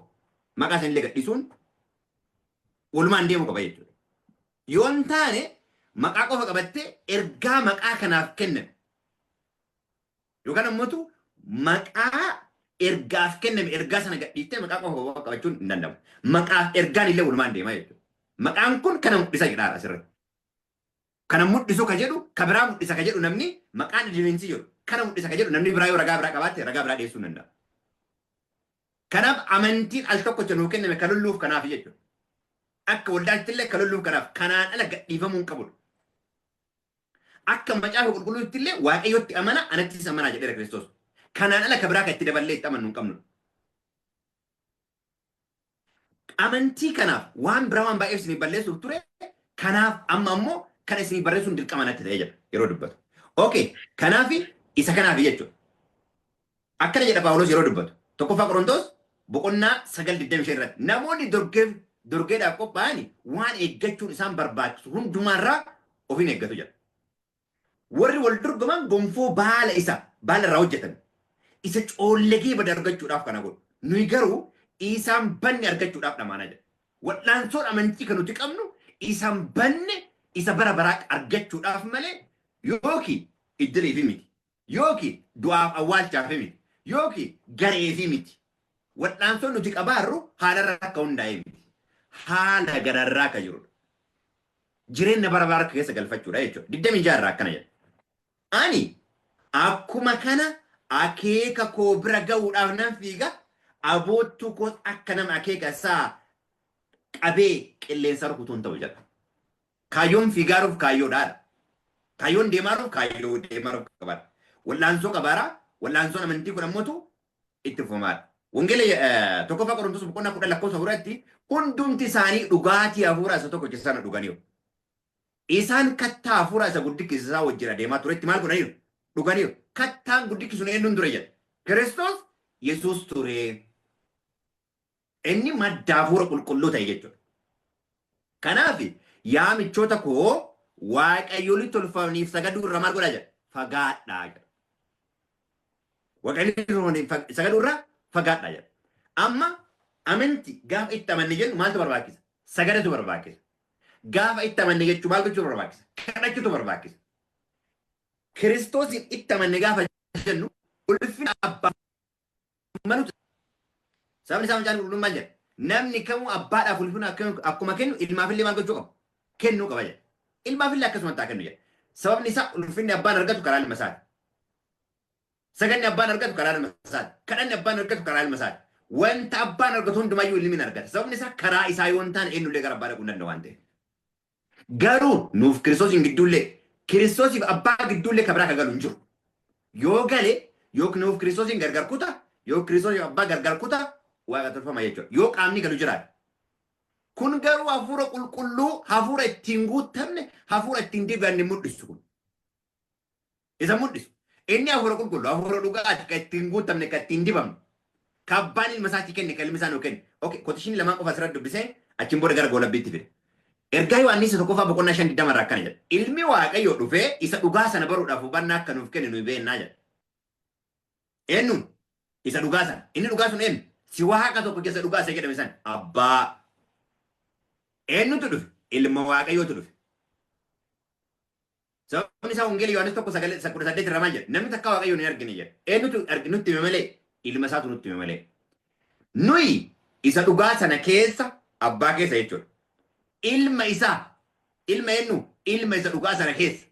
maqaa sanillee gadhiisuun walumaan deemu qaba jechuudha. Yoo hin taane, maqaa qofa qabattee ergaa maqaa kanaaf kenname yookaan ammoo maqaa ergaaf kenname ergaa sana gadhiiftee maqaa qofa qabachuun hin danda'amu. Maqaaf ergaan illee walumaan deema jechuudha. Maqaan kun kana mul'isa jedhaara asirratti. Kana mul'isu ka jedhu, ka biraa mul'isa ka jedhu, namni maqaan Adventistii jedhu kana mul'isa ka jedhu, namni biraa yoo ragaa biraa qabaatte ragaa biraa dhiyeessuu hin danda'a. Kanaaf amantiin al tokkocha nuu kenname kan lolluuf kanaaf jechuudha. Akka waldaatti illee kan lolluuf kanaaf, kanaan ala gadhiifamuu hin qabudha. Akka Macaafa Qulqulluutti illee "Waaqayyotti amana, anattis amanaa" jedheera Kiristoos. Kanaan ala ka biraa kan itti daballee itti amannu hin qabnu. Amantii kanaaf waan biraa waan baay'ee isinii balleessuuf ture. Kanaaf amma ammoo kana isinii barreessuun dirqama natti ta'ee jira yeroo dubbatu. Okay, kanaaf isa kanaaf jechuudha. Akkana jedha Paawulos yeroo dubbatu. 1ffaa Qorontos boqonnaa 9:25 irratti, namoonni dorgeedhaaf qophaa'an waan eeggachuun isaan barbaachisu hundumaarraa of hin eeggatu jedha. Warri wal dorgoman gonfoo baala isa baala irraa hojjetame isa coollegee bada argachuudhaaf kana godhu. Nuyi garuu isaan banne argachuudhaaf dhamaanaa jedha. Wal'aansoon amantii kan nuti qabnu isaan banne isa bara baraa argachuudhaaf malee yookiin iddiliifi miti, yookiin du'aaf awwaalchaaf miti, yookiin gareefi miti. Wal'aansoon nuti qabaarru haalarra akka hundaa'e miti. Haala gararraa akka jirudha. Jireenya bara baraa keessa galfachuudha jechuudha. 26 irraa akkana jedha. Ani akkuma kana akeeka koo bira ga'uudhaaf nan fiiga, aboottuu koos akka nama akeeka isaa qabee qilleensa rukutuun ta'u jedha. Kaayyoon fiigaaruuf kaayyoodhaadha. Kaayyoon deemaaruuf kaayyoo deemaaruuf qabaadha. Wal'aansoo qabaara. Wal'aansoon amantii kun ammootu itti fufamaadha. Wangeela 1ffaa Qorontos boqonnaa 10 lakkoofsa 4tti, hundumti isaanii dhugaatii hafuuraa isa tokko sana dhuganiiru. Isaan kattaa hafuuraa isa guddichi isaa wajjin adeemaa turetti maal godhaniiru? Dhuganiiru. Kattaan guddichi sun eenyuun ture jedha? Kiristoos Yesuus ture. Inni madda hafuura qulqulluu ta'e jechuudha. Kanaaf yaa michoota koo, waaqayyolii tolfamaniif sagaduu irraa maal godhaa jedha? Fagaadhaa jedha. Waaqayyolii tolfamaniif sagaduu irraa fagaadhaa jedha. Amma Amanti gaafa itti amanne jennu maaltu barbaachisa? Sagadatu barbaachisa. Gaafa itti amanne jechuu maal gochuu barbaachisa? Kadhachuutu barbaachisa. Kiristoosiin itti amanne gaafa jennu ulfina abbaa malutu. Sababni isaa Macaafni Qulqulluun maal jedha? Namni kamuu abbaadhaaf ulfina akkuma kennu ilmaafillee maal gochuu qaba? Kennuu qaba jedha. Ilmaafillee akkasumatti haa kennu jedha. Sababni isaa ulfinni abbaan argatu karaa ilma isaati. Saganni abbaan argatu karaa ilma isaati. Kadhanni abbaan argatu karaa ilma isaati. Wanta abbaan argatu hundumayyuu ilmi ni argata. Sababni isaa karaa isaa yoo hin taane eenyullee gara abbaa dhaquu hin danda'u waan ta'eef. Garuu nuuf Kiristoosiin gidduullee, Kiristoosiif abbaa gidduullee kan biraa kan galu hin jiru. Yoo gale yoo nuuf Kiristoosiin gargar kuta, yoo Kiristoosiif abbaa gargar kuta, waaqa tolfama jechuudha. Yoo qaamni galu jiraate. Kun garuu hafuura qulqulluu, hafuura ittiin guutamne, hafuura ittiin dibanne mul'isu kun. Isa mul'isu. Inni hafuura qulqulluu, hafuura dhugaati kan ittiin guutamne, kan ittiin dibamne. Kan abbaan ilma isaatii kenne, kan ilmi isaa nuu kenne. Okay, quotation lamaan qofa asirratti dubbisee achiin booda gara goolabbiitti fide. Ergaa Yohaannis 1ffaa boqonnaa 5 20 irraa akkana jedha. Ilmi Waaqayyoo dhufee isa dhugaa sana baruudhaaf hubannaa akka nuuf kenne nuyi beennaa jedha. Eenyuun? Isa dhugaa sana. Inni dhugaa sun eenyu? Si Waaqa tokko keessa dhugaa isa jedhame sana. Abbaa. Eenyutu dhufe? Ilma Waaqayyootu dhufe. Sababni isaa Wangeela Yohaannis 1:18 irraa maal jedha? Namni takka Waaqayyoon hin argine jedha. Eenyutu argi nutti hime malee? Ilma isaatu nutti hime malee. Nuyi isa dhugaa sana keessa abbaa keessa jechuudha. Ilma isaa, ilma eenyu? Ilma isa dhugaa sana keessa.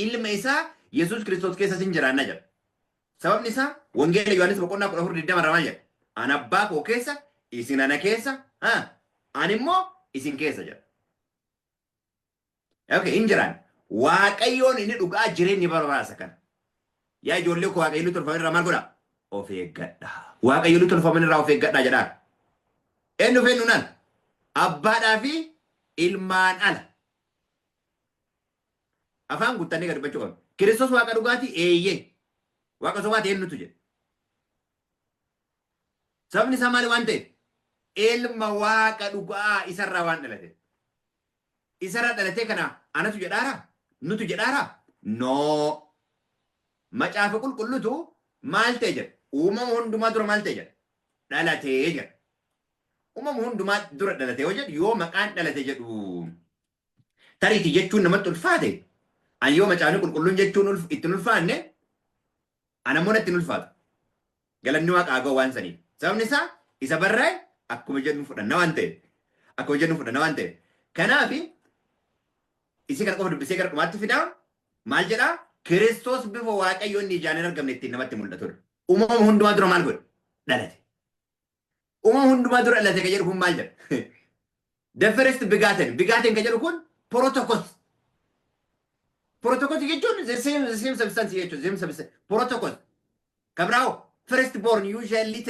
Ilma isaa Yesuus Kiristoos keessa sin jiraanna jedha. Sababni isaa Wangeela Yohaannis boqonnaa 14:20 irraa maal jedha? An abbaa koo keessa, isin ana keessa, ani immoo isin keessa jedha. Okay, hin jiraan. Waaqayyoon inni dhugaa jireenyi barbaasa kana. Yaa ijoollee koo, waaqayyoon tolfaman irraa maal godhaa? Of eeggadhaa. Waaqayyoon tolfaman irraa of eeggadhaa jedhaa. Eenyu fi eenyuun ala? Abbaadhaa fi ilmaan ala. Afaan guuttannee gad dubbachuu qabna. Kiristoos Waaqa dhugaatii? Eeyyee. Waaqa sobaati eenyutu jedhe? Sababni isaa maali waan ta'eef? Ilma Waaqa dhugaa isarraa waan dhalate. Isarraa dhalatee kana anatu jedhaara? Nutu jedhaara? No. Macaafa Qulqullutu maal ta'e jedha? Uumama hundumaa dura maal ta'e jedha? Dhalatee jedha. Uumama hundumaa dura dhalate yoo jedhu, yoo maqaan dhalate jedhu tariitii jechuun namatti ulfaate, ani yoo Macaafni Qulqulluun jechuun ittiin ulfaanne, ana immoo natti hin ulfaatu. Galanni Waaqaa haa ga'u waan saniif. Sababni isaa isa barraa'e akkuma jennu fudhanna waan ta'eef. Akkuma jennu fudhanna waan ta'eef. Kanaaf isii kana qofa dubbisee gara dhumaatti fidaa. Maal jedhaa? Kiristoos bifa Waaqayyoo inni ijaan hin argamne ittiin namatti mul'atudha. Uumama hundumaa dura maal godhe? Dhalate. Uumama hundumaa dura dhalate kan jedhu kun maal jedha? The first begotten. Begotten kan jedhu kun protokos. Protokos jechuun the same substance jechuun same substance. Protokos. Kabraawo first born, usually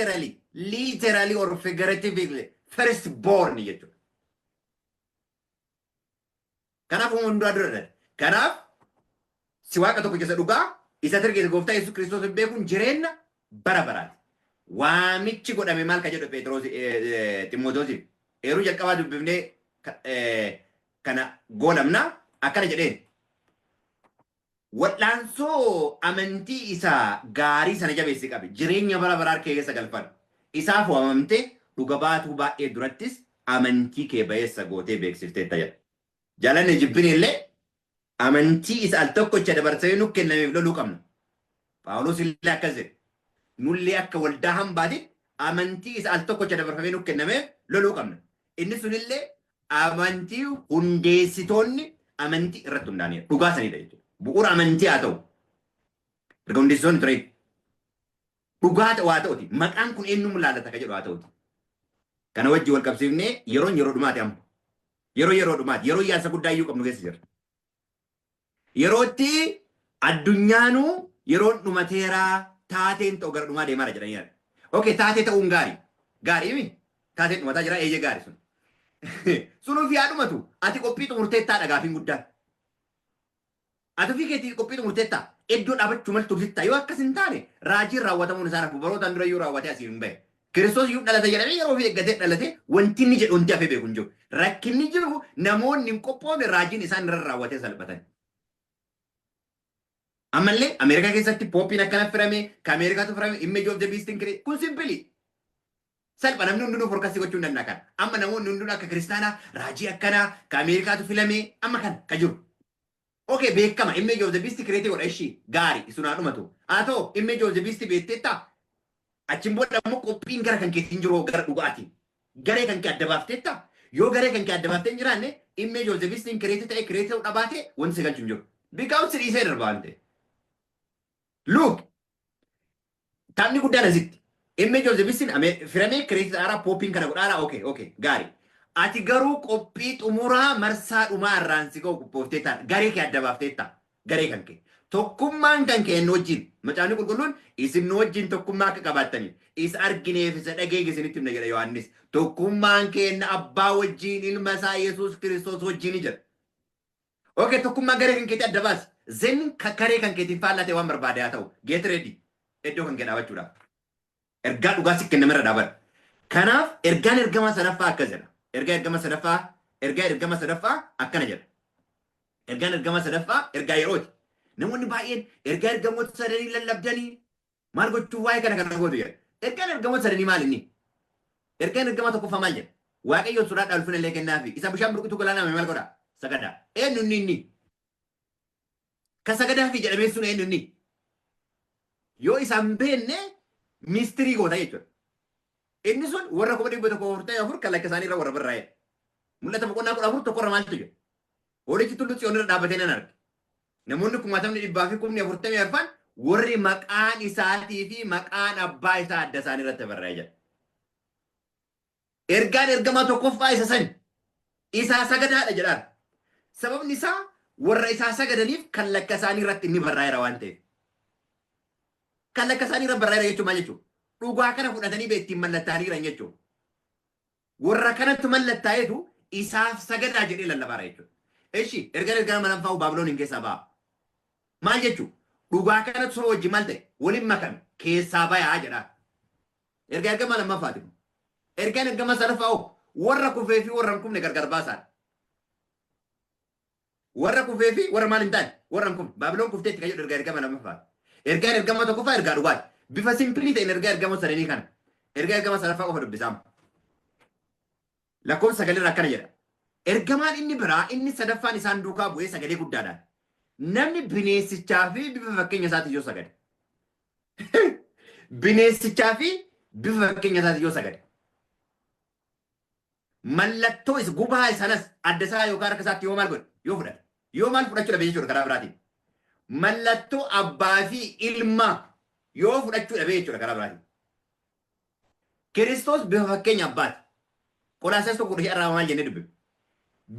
literally or figuratively first born jechuudha. Kanaaf uumama hundumaa dura dhalate. Kanaaf si Waaqa tokko keessa dhugaa isa ergite gooftaa Yesuus Kiristoos beekuun jireenya bara baraati. Waamichi godhame maal ka jedhu Phexros Ximootosiif eeruu jalqabaa dubbifnee kana goolamna akkana jedheen. Wal'aansoo amantii isaa gaarii sana jabeessi qabe. Jireenya bara baraa keessa galfadhu. Isaaf waamamtee dhuga baatuu baay'ee durattis amantii kee ba'eessa gootee beeksifteetta jedha. Jaalanne jibbine illee amantii isa al tokkocha dabarsee nu kennameef loluu qabna. Phaawulos illee akkas jedhe. Nullee akka waldaa hambaatitti amantii isa al tokkocha dabarfamee nu kennameef loluu qabna. Inni sunillee amantii hundeessitoonni amantii irratti hundaa'anidha. Dhugaa sanidha jechuudha. Bu'uura amantii haa ta'u. Erga hundeessitoonni ture. Dhugaa ta'u haa ta'uti. Maqaan kun eenyuun laallata ka jedhu haa ta'uti. Kana wajjin wal qabsiifnee yeroon yeroo dhumaati amma. Yeroo yeroo dhumaati. Yeroo yaasa guddaa iyyuu qabnu keessa jira. Yerootti addunyaanuu yeroon dhumateeraa, taateen ta'u gara dhumaa deemaara jedhanii yaadu. Okay, taatee ta'uun gaarii. Gaarii mi? Taateen dhumataa jira, eeyyee, gaarii sun. Sun ofii haa dhumatu. Ati qophii xumurteettaa dhagaafiin guddaan. Ati ofii keetii qophii xumurteettaa? Iddoo dhaabachuu maltuuf sittaa? Yoo akkas hin taane raajiin raawwatamuun isaa rafu barootaan dura iyyuu raawwatee asii hin bahe. Kiristoos iyyuu dhalate jedhamee yeroo ofii eeggatee dhalate, wanti inni jedhu wanti hafee beeku hin jiru. Rakkinni jiru namoonni hin qophoofne, raajiin isaan irra raawwatee salphatan. Ammallee Ameerikaa keessatti pooppiin akkana firame, ka Ameerikaatu firame, image of the beast kun simply. Salpha, namni hundinuu forecast gochuu hin danda'a kana. Amma namoonni hundinuu akka kiristaanaa raajii akkanaa ka Ameerikaatu filamee amma kana ka jiru. Okay, beekama, image of the beast create godha ishii gaarii isunaa dhumatu. Haa ta'u, image of the beast beekteettaa, achiin booda immoo qophiin gara kan keetiin jiru gara dhugaatiin. Garee kan kee adda baafteettaa, yoo garee kan kee adda baaftee hin jiraanne, image of the beast create ta'e, create ta'uu dhabaate, wanti si galchu hin jiru. Because si dhiisee darba waan ta'eef. Look, taphni guddaan asitti. Image of the beast firamee create ta'araa, pooppiin kana godhaaraa, okay, gaarii. Ati garuu qophii xumuraa marsaa dhumaa irraan si ga'u qophooftee ta'a. Garee kee adda baaftee ta'a. Garee kan kee. Tokkummaan kan kee nu wajjin. Macaafni Qulqulluun isin nu wajjin tokkummaa akka qabaattaniif. Isa argineef isa dhageenya isinitti himna jedha Yohaannis. Tokkummaan keenya abbaa wajjin, ilma isaa Yesuus Kiristoos wajjin jedha. Okay, tokkummaa garee kan keetii adda baasi. Then garee kan keetiin faallaa waan barbaade haa ta'u. Get ready. Iddoo kan kee dhaabachuudhaaf. Ergaa dhugaa si kennamerra dhaabadha. Kanaaf ergaan ergamaa sadaffaa akkas jedha. Ergaa ergama sadaffaa, ergaa ergama sadaffaa akkana jedha. Ergaan ergama sadaffaa ergaa yerooti. Namoonni baay'een ergaa ergamoota sadanii lallabdanii maal gochuu waa'ee kana kana gootu jedha. Ergaan ergamoota sadanii maal inni? Ergaan ergama tokkoffaa maal jedha? Waaqayyoon sodaadhaa, ulfina illee kennaafi. Isa bishaan burqituu galaanaa maal godha? Sagadaa. Eenyu inni inni? Ka sagadaafi jedhamee sun eenyu inni? Yoo isaan beenne mystery goota jechuudha. Inni sun warra 144,000 kan lakka isaanii irra warra barraa'e. Mul'ata boqonnaa 14 tokkorra maaltu jira? Horichi tulluu Tsiyoon irra dhaabbatee nan arge. Namoonni kumaatamni dhibbaa fi kumni afurtamii arfan warri maqaan isaatii fi maqaan abbaa isaa adda isaanii irratti barraa'ee jira. Ergaan ergamaa tokkoffaa isa sani. Isaa sagadaadha jedhaan. Sababni isaa warra isaa sagadaniif kan lakka isaanii irratti inni barraa'eera waan ta'eef. Kan lakka isaanii irra barraa'eera jechuun maal jechuudha? Dhugaa kana fudhatanii ittiin mallattaanii jiran jechuudha. Warra kanatti mallattaa'eetu isaaf sagadaa jedhee lallabaara jechuudha. Eshi, ergaan ergama lammaffaa Baabilooniin keessaa ba'a. Maal jechuudha? Dhugaa kanatti saba wajjin maal ta'e? Waliin makame, keessaa bayaa jedha. Ergaa ergama lammaffaati. Ergaan ergama sadaffaa warra kufee fi warra hin kufne gargar baasaadha. Warra kufee fi warra maal hin taane, warra hin kufne. Baabiloon kufteetti kan jedhu ergaa ergama lammaffaati. Ergaan ergama tokkoffaa ergaa dhugaati. Bifa simple ta'een ergaa ergama sadanii kana. Ergaa ergama sadaffaa qofa dubbisaama. Lakkoofsa sagalirra akkana jedha. Ergamaan inni biraa inni sadaffaan isaan duukaa bu'ee sagalee guddaadhaan, namni bineensichaa fi bifa fakkeenya isaatii yoo sagade. Bineensichaa fi bifa fakkeenya isaatii yoo sagade. Mallattoo isa gubaa sanas adda isaa yookaan harka isaatti yoo maal godhe, yoo fudhate. Yoo maal fudhachuu dhabe jechuudha karaa biraatiin. Mallattoo abbaa fi ilmaa yoo fudhachuu dhabe jechuudha karaa biraatiin. Kiristoos bifa fakkeenya abbaati. Qolaasaas 1:15 irraa maal jennee dubbifne?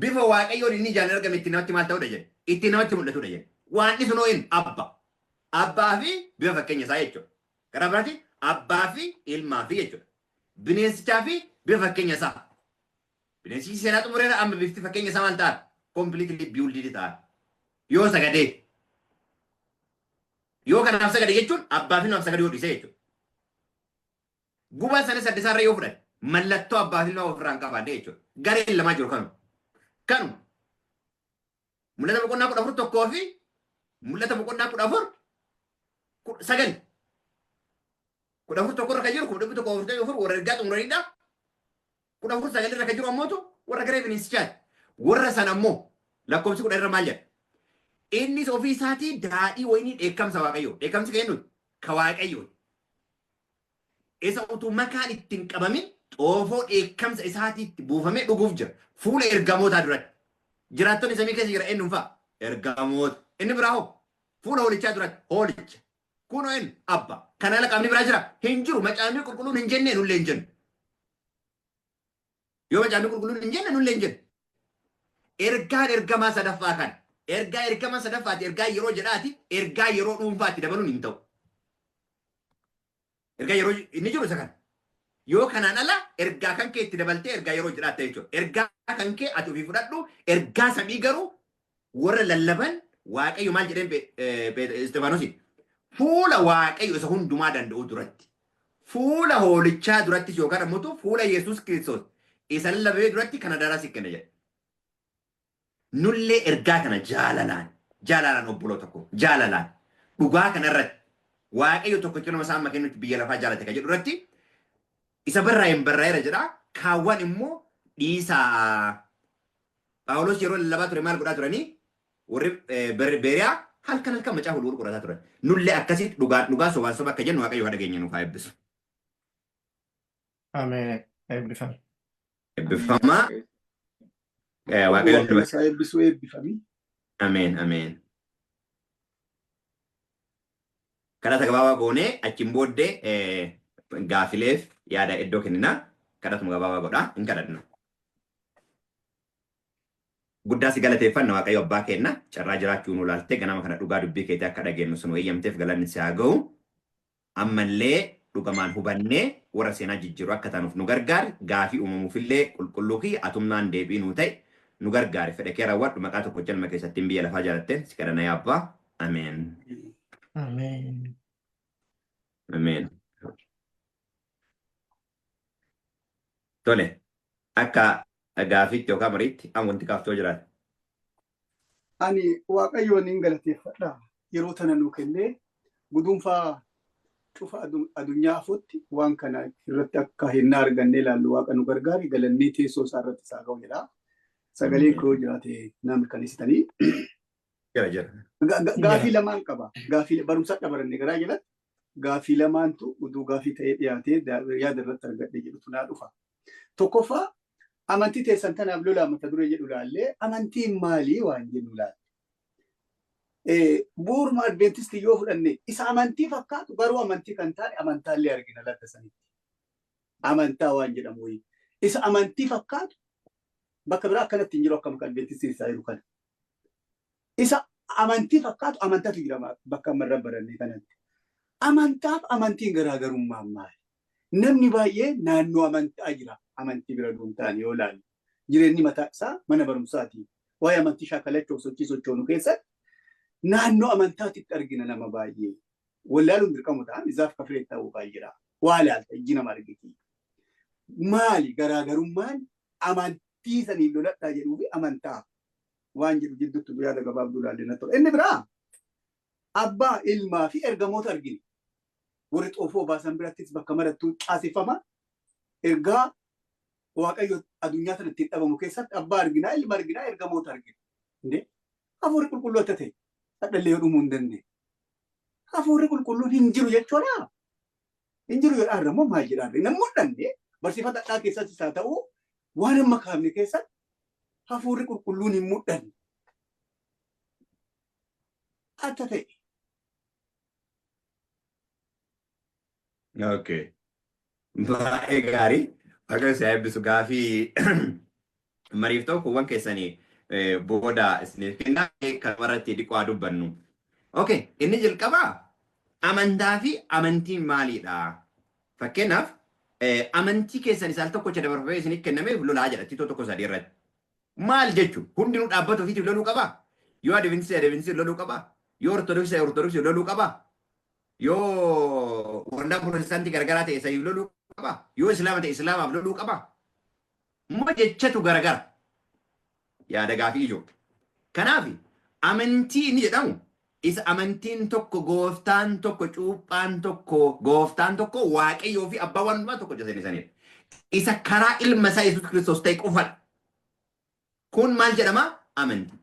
Bifa Waaqayyoon inni ijaan argame ittiin namatti maal ta'udha jedhe? Ittiin namatti mul'atudha jedhe. Waan sunoo inni abba. Abbaa fi bifa fakkeenya isaa jechuudha. Karaa biraatiin abbaa fi ilmaa fi jechuudha. Bineensichaa fi bifa fakkeenya isaa. Bineensichi seenaa xumureera, amma bifti fakkeenya isaa maal ta'a? Completely build ta'a. Yoo sagadee. Yoo kanaaf sagade jechuun abbaa fi ilmaaf sagadee yoo dhiise jechuudha. Gubaa sana sadde isaarra yoo fudhate, mallattoo abbaa fi ilmaa ofirraa hin qabaanne jechuudha. Gareen lamaa jiru kanuma. Kanuma. Mul'ata boqonnaa 14:1 fi mul'ata boqonnaa 14:9. 14:1 irra kan jiru 144,000 warra ergaa xumuranidha. 14:9 irra kan jiru ammootu warra garee bineensichaati. Warra sana ammoo lakkoofsi 10 irra maal jedha? Innis ofii isaatii daadhii wayinii dheekkamsa Waaqayyoo. Dheekkamsi kan eenyuti? Ka Waaqayyoo. Isa utuu makaan ittiin qabamin xoofoo dheekkamsa isaatiitti buufamee dhuguuf jira. Fuula ergamootaa duratti. Jiraattonni samii keessa jira eenyuun fa'a? Ergamoota. Inni biraa hoo? Fuula hoolichaa duratti. Hoolicha. Kunoo inni abba. Kana ala qaamni biraa jira? Hin jiru. Macaafni Qulqulluun hin jenne, nullee hin jennu. Yoo Macaafni Qulqulluun hin jenne, nullee hin jennu. Ergaan ergamaa sadaffaa kana. Ergaa ergamaa sadaffaati. Ergaa yeroo jedhaati. Ergaa yeroo dhuunfaatti dabaluun hin ta'u. Ergaa yeroo inni jiru isa kana. Yoo kanaan ala ergaa kan kee itti dabaltee ergaa yeroo jedhaatta jechuudha. Ergaa kan kee ati ofii fudhadhu, ergaa samii garuu warra lallaban Waaqayyo maal jedheen Isxifaanosiin? Fuula Waaqayyo isa hundumaa danda'u duratti. Fuula hoolichaa durattis yookaan ammoo fuula Yesuus Kiristoos isa lallabee duratti kana daraa si kenna jedhe. Nullee ergaa kana jaalalaan, jaalalaan, obboloota koo, jaalalaan dhugaa kana irratti, Waaqayyo tokkicha nama isaa amma kennutti biyya lafaa jaalate kan jedhu irratti Isa barraa'een barraa'eera jedha. Kaawwan immoo dhiisaa. Phaawulos yeroo lallabaa ture maal godhaa turanii? Warri Beeriyaa halkan halkan macaafa qulqulluu qorataa turan. Nullee akkasitti dhugaan dhugaa sobaan soba akka jennu Waaqayyo dhageenya nuuf haa eebbisu. Ameen. Eebbifame. Eebbifamaa. Waaqayyo Waaqayyo isaa eebbisuu eebbifami. Ameen ameen. Kadhata gabaabaa goonee achiin booddee gaafileef yaada iddoo kenninaa. Kadhatuma gabaabaa godhaa hin kadhanna. Guddaa si galateeffanna Waaqayyo abbaa keenna carraa jiraachuu nu laaltee ganama kana dhugaa dubbii keetii akka dhageenyu sun eeyyamteef galanni si haa ga'u. Ammallee dhugamaan hubannee warra seenaa jijjiiru akka taanuuf nu gargaari. Gaafii uumamuufillee qulqulluu fi atumnaan deebii nuu ta'e nu gargaari. Fedha kee raawwadhu maqaa tokko ilma keessattiin biyya lafaa jaalatteen si kadhanna yaa abbaa. Ameen. Ameen. Ameen. Tole akka gaafiitti yookaan mariitti amma wanti kaaftoo jiraate. Ani Waaqayyoon hin galateeffadha. Yeroo tana nuu kennee guduunfaa cufa addunyaa afutti waan kana irratti akka hinnaa argannee ilaallu Waaqa nu gargaare galannii teessoo isaa irratti isaa ga'u jedha. Sagaleen koo jiraate naa mirkaneessitanii. Jira jira. Gaafii lamaan qaba. Gaafii barumsa dabaranne garaa jalatti gaafii lamaantu utuu gaafii ta'ee dhiyaatee yaada irratti argadhe jedhutu naa dhufa. Tokkoffaa, amantii teessan tanaaf lolaa mata duree jedhu ilaallee amantiin maalii waan jennu ilaalle. Bu'uuruma Adventistii yoo fudhanne isa amantii fakkaatu garuu amantii kan taane amantaallee argina latta sanitti. Amantaa waan jedhamu wayii. Isa amantii fakkaatu bakka biraa akkanatti hin jiru akka maqaa Adventistii isaa jiru kana. Isa amantii fakkaatu amantaatu jira bakka amma irra baranne kanatti. Amantaaf amantiin garaagarummaa maali? Namni baay'ee naannoo amantaa jira. Amantii bira duun ta'an yoo ilaalle. Jireenyi mataa isaa mana barumsaati. Waa'ee amantii shaakalachuuf sochii sochoonu keessatti naannoo amantaatitti argina nama baay'ee. Wallaaluun dirqama ta'an isaaf kafiree ta'uu baay'eedha. Waa ilaalta ijji nama argiti. Maali garaagarummaan amantii saniin loladhaa jedhuu fi amantaa waan jedhu jidduutti yaada gabaabduu ilaalle na tola. Inni biraa abbaa, ilmaa fi ergamoota argina. Warri xoofoo baasan birattis bakka marattuu caaseffama. Ergaa Waaqayyo addunyaa sana ittiin dhabamu keessatti abbaa argina, ilma argina, ergamoota argina. Indee hafuurri qulqulluu akka ta'e hadhallee yoo dhumuu hin dandeenye. Hafuurri qulqulluun hin jiru jechuudha. Hin jiru jedhaa immoo maal jedhaa? Namni mul'anne barsiifata hadhaa keessattis haa ta'u waan amma kaafne keessatti hafuurri qulqulluun hin mul'anne. Akka ta'e. Okay. Baay'ee gaarii. Waaqayyo si haa eebbisu. Gaafii mariif ta'u kuuwwan keessanii booda isiniif kennaa kanumarratti dhiqoo haa dubbannu. Okay, inni jalqabaa amantaa fi amantiin maalidha? Fakkeenyaaf amantii keessan isaan tokkocha dabarfamee isiniif kennameef lolaa jedha Tiitoo 1:3 irratti. Maal jechuun hundinuu dhaabbata ofiitiif loluu qabaa? Yoo Adventistii Adventistii loluu qabaa? Yoo Ortodoksii Ortodoksii loluu qabaa? Yoo waldaa Pirootestaantii garagaraa ta'e saniif loluu qabaa? Yoo Islaama ta'e Islaamaaf loluu qabaa? Moo jechatu garagara? Yaada gaafii ijoo. Kanaaf amantii inni jedhamu isa amantiin tokko, gooftaan tokko, cuuphaan tokko, gooftaan tokko, Waaqayyoo fi abbaa waan hundumaa tokko jedhanii sanidha. Isa karaa ilma isaa Yesuus Kiristoos ta'e qofadha. Kun maal jedhama? Amantii.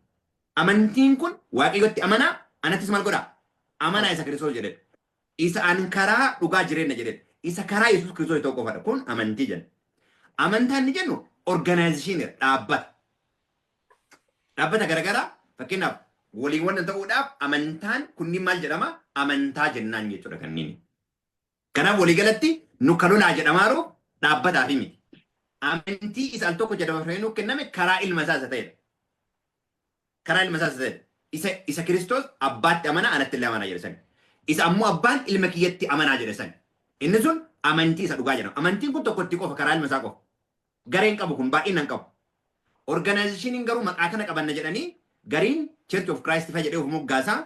Amantiin kun Waaqayyotti amanaa, anattis maal godhaa? Amanaa isa Kiristoos jedhedha. Isa an karaa dhugaa jireenya jedhedha. Isa karaa Yesuus Kiristoos ta'u qofadha. Kun amantii jenna. Amantaa inni jennu organization, dhaabbata. Dhaabbata garaagaraa fakkeenyaaf waliin wanta ta'uudhaaf amantaan kunniin maal jedhama? Amantaa jennaan jechuudha kanneen. Kanaaf waliigalatti nu kan lolaa jedhamaaru dhaabbataaf miti. Amantii isa al tokko dabarfamee nuuf kenname karaa ilma isaa isa ta'edha. Karaa ilma isaa isa ta'edha. Isa Kiristoos abbaatti amanaa anatti illee amanaa jedhe sani. Isa ammoo abbaan ilma kiyyatti amanaa jedhe sani. Inni sun amantii isa dhugaa jedhama. Amantiin kun tokkotti qofa karaa ilma isaa qofa. Gareen qabu kun baay'inaan qabu. Organizationiin garuu maqaa kana qabanna jedhanii gariin Church of Christ fa jedhee of moggaasaa,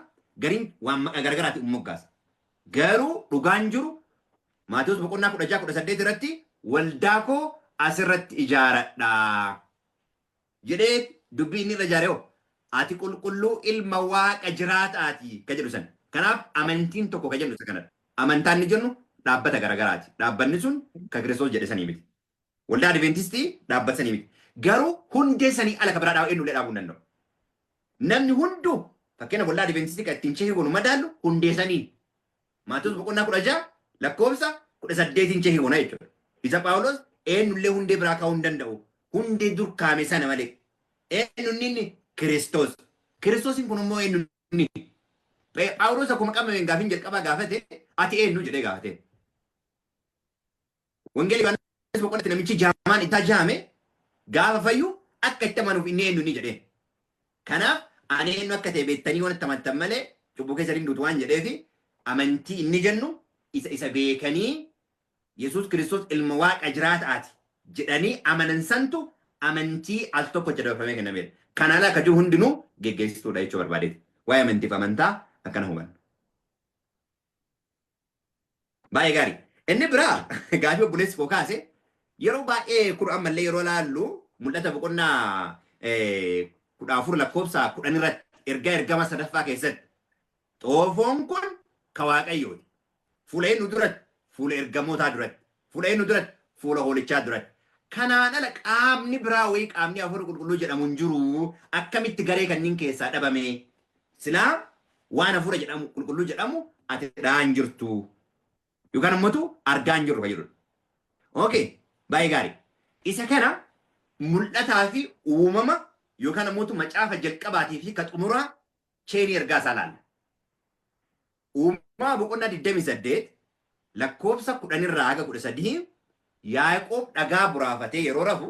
gariin waan maqaa garagaraatti of moggaasa. Garuu dhugaan jiru Maatewos boqonnaa 16, 18 irratti waldaa koo asirratti ijaaradha jedhee dubbii inni irra ijaare hoo ati qulqulluu ilma Waaqa jiraataati ka jedhu sana. Kanaaf amantiin tokko ka jennu isa kanadha. Amantaan inni jennu Dhaabbata garaagaraati. Dhaabbanni sun kan Kiristoos jedhe sanii miti. Waldaa Adventistii dhaabbata sanii miti. Garuu hundee sanii ala kan biraa dhaabuu eenyullee dhaabuu hin danda'u. Namni hunduu fakkeenya waldaa Adventistii kan ittiin check goonu madaallu hundee sanii. Maatewos boqonnaa 16 lakkoofsa 18n check goona jechuudha. Isa Phaawulos eenyullee hundee biraa kaa'uu hin danda'u. Hundee dur kaa'ame sana malee. Eenyu inni? Kiristoos. Kiristoosiin kun immoo eenyu inni? Phaawulos akkuma qabameen gaafiin jalqabaa gaafate, "Ati eenyu?" jedhee gaafate. Wangeela Yohaannis boqonnatti namichi jaamaan isaa jaame gaafa fayyu akka itti amanuuf inni eenyu inni jedhee. Kanaaf ani eenyu akka ta'e beektanii waan itti amantan malee cubbuu keessa hin duutu waan jedheefi, amantii inni jennu isa beekanii Yesuus Kiristoos ilma Waaqa jiraataati jedhanii amanan santu amantii al tokko dabarfamee kennameedha. Kana ala akka jiru hundinuu geggeessituudha jechuu barbaadeeti. Waa'ee amantiif amantaa akkana hubanna. Baay'ee gaarii. Inni biraa gaafii obboleessi koo kaase, yeroo baay'ee kun ammallee yeroo laallu Mul'ata boqonnaa 14 lakkoofsa 10 irratti ergaa ergama sadaffaa keessatti xoofoon kun ka Waaqayyooti. Fuula eenyu duratti? Fuula ergamootaa duratti. Fuula eenyu duratti? Fuula hoolichaa duratti. Kanaan ala qaamni biraa wayii qaamni hafuura qulqulluu jedhamu hin jiru. Akkamitti garee kanneen keessaa dhabame? Silaa waan hafuura jedhamu qulqulluu jedhamu ati dha'aa jirtu. Yookaan immoo argaa hin jirru kan jedhudha. Okay, baay'ee gaarii. Isa kana mul'ataa fi uumama yookaan immoo macaafa jalqabaatii fi ka xumuraa chain ergaa isaa laalla. Uumamaa boqonnaa 28 lakkoofsa 10 irraa haga 13, Yaaqoob dhagaa buraafatee yeroo rafu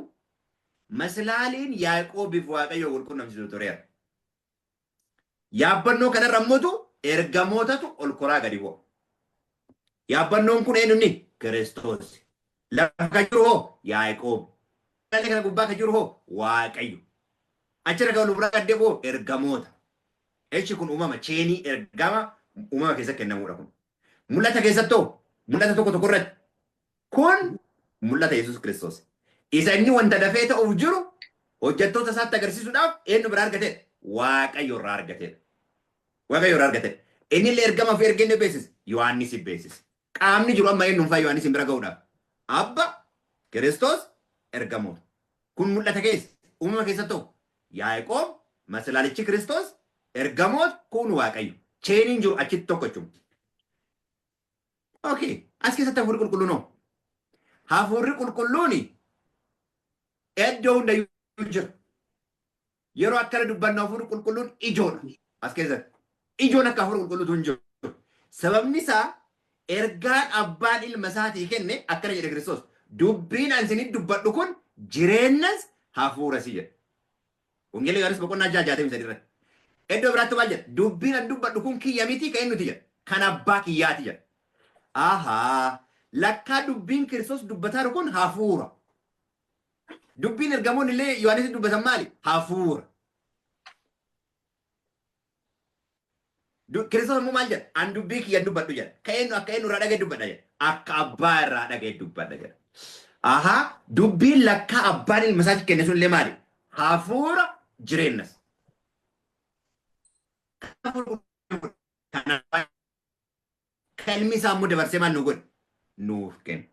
maslaaliin Yaaqoobiif Waaqayyo wal qunnamsiisu tureera. Yaabbannoo kanarra immoo ergamootatu ol koraa gadi bu'a. Yaabbannoon kun eenyunni? Kiristoos. Lafa kan jiru hoo? Yaaqoob. Kana gubbaa kan jiru hoo? Waaqayyo. Achirra kan ol biraa gad deebi'u ergamoota. Echi kun uumama chain ergama uumama keessatti kennamudha kun. Mul'ata keessattoo mul'ata tokko tokko irratti kun mul'ata Yesuus Kiristoos. Isa inni wanta dafee ta'uuf jiru hojjettoota isaatti agarsiisuudhaaf eenyu biraa argatedha? Waaqayyo irraa argatedha. Waaqayyo irraa argatedha. Inni illee ergama ofii ergee inni beeksise. Yohaannis beeksise. Qaamni jiru amma eenyuun faa Yohaannis bira ga'uudhaaf? Abba, Kiristoos, ergamoota. Kun mul'ata keessa. Uumama keessatti Yaaqoob, maslaalichi Kiristoos, ergamoota, kun Waaqayyo. Chainiin jiru achitti tokko jechuudha. Okay. As keessatti hafuurri qulqulluun hoo? Hafuurri qulqulluun iddoo hundayyuu jira. Yeroo akkana dubbannu hafuurri qulqulluun ijoodha. As keessatti. Ijoon akka hafuura qulqulluutu hin jiru. Sababni isaa ergaan abbaan ilma isaatii kenne akkana jedhe Kiristoos. "Dubbiin ani isinitti dubbadhu kun jireenyas hafuurasi" jedhe. Wangeela Yohaannis boqonnaa 6 63 irratti. Iddoo biraatti maal jedha? "Dubbiin ani dubbadhu kun kiyya miti, kan eenyuti?" jedha. "Kan abbaa kiyyaati" jedha. Ahaa! Lakkaa dubbiin Kiristoos dubbataa jiru kun hafuura. Dubbiin ergamoonni illee Yohaannis dubbatan maali? Hafuura. Kiristoos immoo maal jedha? "An dubbii kiyyan dubbadhu" jedha. Ka eenyu akka eenyu irraa dhagaye dubbadha jedha? "Akka abbaa irraa dhagaye dubbadha" jedha. Ahaa, dubbiin lakkaa abbaan ilma isaatti kenne sun illee maali? Hafuura, jireenyas. Kanaaf kan ilmi isaa immoo dabarsee maal nu godhe? Nuuf kenna.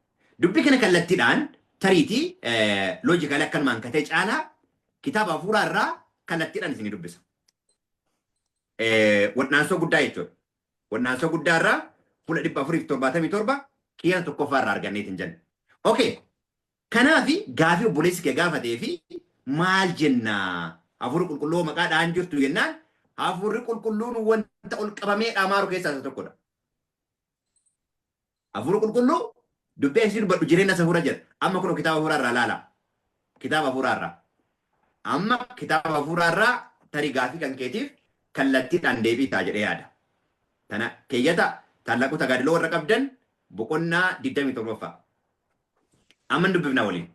Dubbii kana kallattiidhaan tariitii logical akkanumaan katee caalaa kitaaba hafuuraa irraa kallattiidhaan isinii dubbisa. Wal'aansoo guddaa jechuudha. Wal'aansoo guddaa irraa fuula 477 keeyyata tokkoffaa irraa arganneetiin jenna. Okay. Kanaaf gaafii obboleessi kee gaafatee fi maal jennaa? Hafuurri qulqulluu maqaa dha'an jirtu jennaan, hafuurri qulqulluun wanta ol qabamee dhamaaru keessaa isa tokkodha. Hafuurri qulqulluu dubbii asii dubbadhu jireenya isa hafuura jedha. Amma kun kitaaba hafuuraa irraa ilaala. Kitaaba hafuuraa irraa. Amma kitaaba hafuuraa irraa tarii gaafii kan keetiif kallattiidhaan deebii ta'a jedhee yaada. Tana keeyyata Taallaquu Tagaadiloo warra qabdan boqonnaa 27ffaa. Amma dubbifna waliin.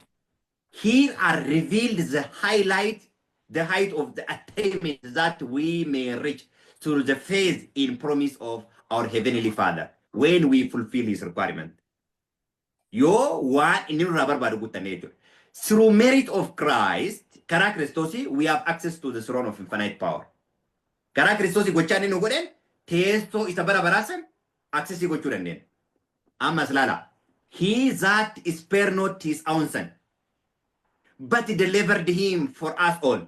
Here are revealed the highlight, the height of the attainment that we may reach through the faith in promise of our heavenly Father when we fulfill his requirement. Yoo waan inni nurraa barbaadu guuttanne jechuudha. Through merit of Christ, karaa Kiristoosii, we have access to the throne of infinite power. Karaa Kiristoosii gochaa inni nu godheen teessoo isa bara baraa san accessii gochuu dandeenya. Ammas laala. "He that spared not his own son, but delivered him for us all,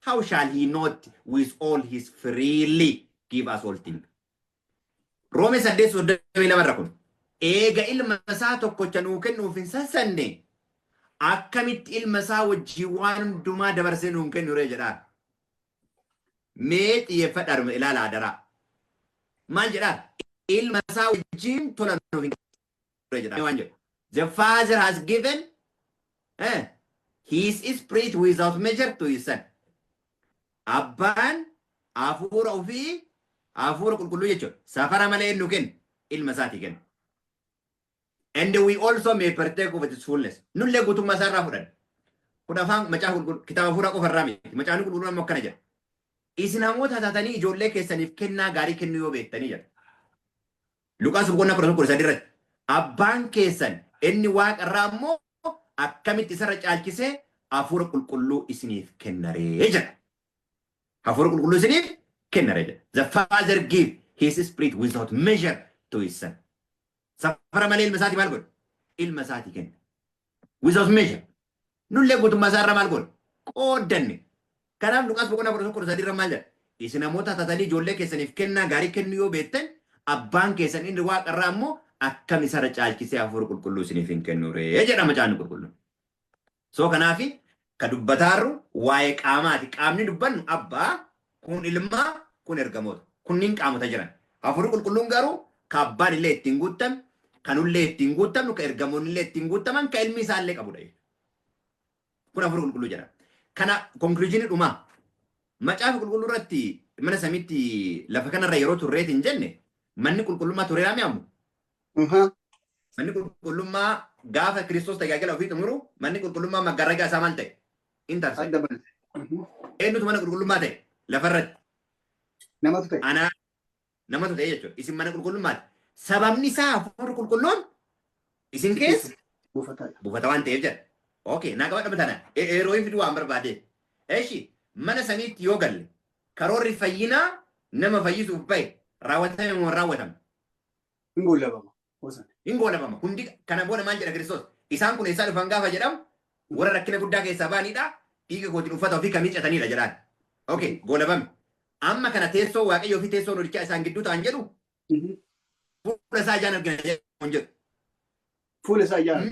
how shall he not with all his freely give us all things?" Roome 8:32 irra kun. Eega ilma isaa tokkocha nuu kennuuf hin sassanne, akkamitti ilma isaa wajjin waan hundumaa dabarsee nuun kennu ree jedhaa. Mee xiyyeeffadhaa, ilaala adaraa. Maal jedhaa? Ilma isaa wajjin tola nuuf hin kennu jedhaa. Waan jedhu. "The Father has given his spirit without measure to his son." Abbaan hafuura ofii, hafuura qulqulluu jechuudha. Safara malee nu kennu, ilma isaatii kennu. "And we also may partake of its fullness." Nullee guutummaa isaa irraa fudhanna. Kun afaan macaafa qulqulluu, kitaaba hafuuraa qofa irraa miti. Macaafni qulqulluun ammoo akkana jedha. "Isin namoota taatanii ijoollee keessaniif kennaa gaarii kennuu yoo beektanii," jedha. Luqaas boqonnaa 11:13 irratti. "Abbaan keessan inni waaqa irraa immoo akkamitti isarra caalchisee hafuura qulqulluu isiniif kennaree?" jedha. Hafuura qulqulluu isiniif kennaree jedha. The Father give his spirit without measure to his son. Safara malee ilma isaatii maal godhe? Ilma isaatii kenna. Without measure. Nullee guutummaa isaa irraa maal godhe? Qooddanne. Kanaaf Luqaas boqonnaa 11:13 irra maal jedha? "Isin namoota taatanii ijoollee keessaniif kennaa gaarii kennuu yoo beektan, abbaan keessan inni waaqa irraa immoo akkam isarra caalchisee hafuura qulqulluu isiniif hin kennuree?" jedha macaafni qulqulluun. So kanaafi ka dubbataarru waa'ee qaamaati. Qaamni dubbannu abbaa, kun ilmaa, kun ergamoota. Kunniin qaamota jiran. Hafuurri qulqulluun garuu ka abbaan illee ittiin guuttame, kanullee ittiin guuttamnu, ka ergamoonni illee ittiin guuttaman, ka ilmi isaa illee qabudha. Kun hafuura qulqulluu jedhama. Kana conclusion dhumaa. Macaafa qulqulluu irratti mana samiitti lafa kanarra yeroo turreetiin jenne, manni qulqullummaa tureeraa mi'amu. Manni qulqullummaa gaafa Kiristoos tajaajila ofii xumuru, manni qulqullummaa maggaarragaa isaa maal ta'e? In tarsa'e. Adda baate. Eenyutu mana qulqullummaa ta'e lafarratti? Namatu ta'e. Anaa namatu ta'e jechuudha. Isin mana qulqullummaati. Sababni isaa hafuurri qulqulluun isin keessa Buufataadha. buufata waan ta'eef jedha. Okay, naa qabadha tana. Yeroo hin fiduu waan barbaade. Eshi, mana samiitti yoo galle, karoorri fayyinaa nama fayyisuuf bahe raawwatame moo hin raawwatame? Hin goolabama. Hosan. Hin goolabama. Hundi kana booda maal jedha Kiristoos? Isaan kun eessaa dhufan gaafa jedhamu, warra rakkina guddaa keessaa ba'anidha. Dhiiga kootiin uffata ofii kan miiccatanidha jedhaan. Okay, goolabame. Amma kana teessoo Waaqayyoo fi teessoon hoolichaa isaan gidduu ta'an jedhu, fuula isaa ijaan argina jedhu. Fuula isaa ijaan.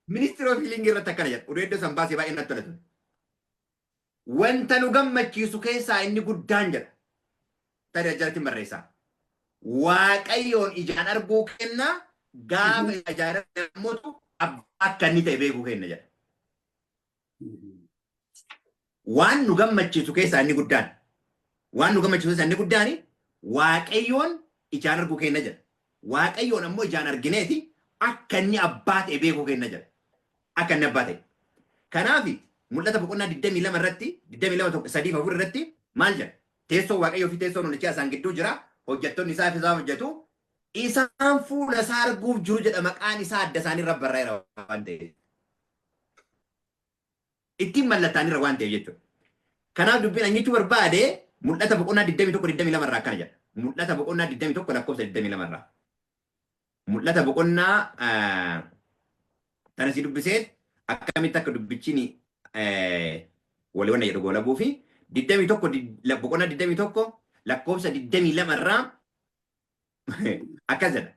Ministry of Healing irratti akkana jedha. Oduu iddoo san baasee baay'ee natti tola ture. "Wanta nu gammachiisu keessaa inni guddaan," jedha. Tarii jalatti barreessaa. "Waaqayyoon ijaan arguu kenna, gaafa ijaan argamutu abbaa akka inni ta'e beekuu kenna," jedha. Waan nu gammachiisu keessaa inni guddaan. Waan nu gammachiisu keessaa inni guddaan Waaqayyoon ijaan arguu kenna jedha. Waaqayyoon ammoo ijaan argineeti akka inni abbaa ta'e beekuu kenna jedha. Akka inni abbaa ta'e. Kanaaf mul'ata boqonnaa 22 irratti, 22 1 3 4 irratti maal jedha? Teessoo Waaqayyoo fi teessoon hoolichaa isaan gidduu jira. Hojjettoonni isaa fi isaa hojjetu. Isaan fuula isaa arguuf jiru jedha, maqaan isaa adda isaanii irra barraa'eera waan ta'eef. Ittiin mallattaanirra waan ta'eef jechuudha. Kanaaf dubbiin an jechuu barbaade mul'ata boqonnaa 21 22 irraa akkana jedha. Mul'ata boqonnaa 21 lakkoofsa 22 irraa. Mul'ata boqonnaa tana si dubbisee akkamitti akka dubbichiin walii wanna jedhu goolabuu fi 21, boqonnaa 21 lakkoofsa 22 irraa akkas jedha.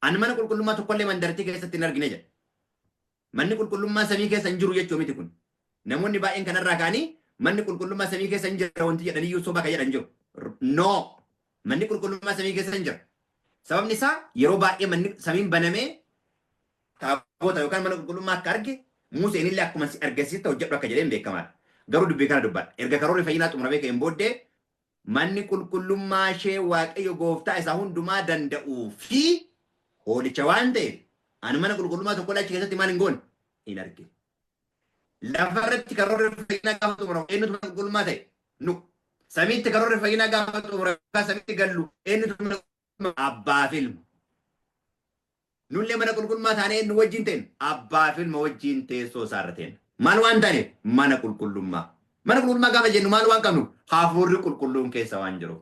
"Ani mana qulqullummaa tokkollee mandarattii keessatti hin argine," jedha. Manni qulqullummaa samii keessa hin jiru jechuu miti kun. Namoonni baay'een kanarraa ka'anii manni qulqullummaa samii keessa hin jira wanti jedhaniyyuu soba kan jedhan jiru. No! Manni qulqullummaa samii keessa hin jira. Sababni isaa yeroo baay'ee manni samiin banamee taabota yookaan mana qulqullummaa akka arge, Museen illee akkuma si argisiista hojjedhu akka jedheen beekamaadha. Garuu dubbii kana dubbadha. Erga karoorri fayyinaa xumuramee ka'een booddee, manni qulqullummaa ishee Waaqayyo gooftaa isaa hundumaa danda'uu fi hoolicha waan ta'eef, ani mana qulqullummaa tokko achi keessatti maal hin goone? Hin argine. Lafa irratti karoorri fayyinaa gaafa xumuramu eenyutu mana qulqullummaa ta'e? Nu. Samiitti karoorri fayyinaa gaafa xumuramu, samiitti gallu, eenyutu mana qulqullummaa? Abbaa fi ilma. Nullee mana qulqullummaa taanee eenyu wajjin ta'en? Abbaa fi ilma wajjin teessoo isaarra ta'en. Maal waan taaneef? Mana qulqullummaa. Mana qulqullummaa gaafa jennu maal waan qabnu? Hafuurri qulqulluun keessa waan jiru.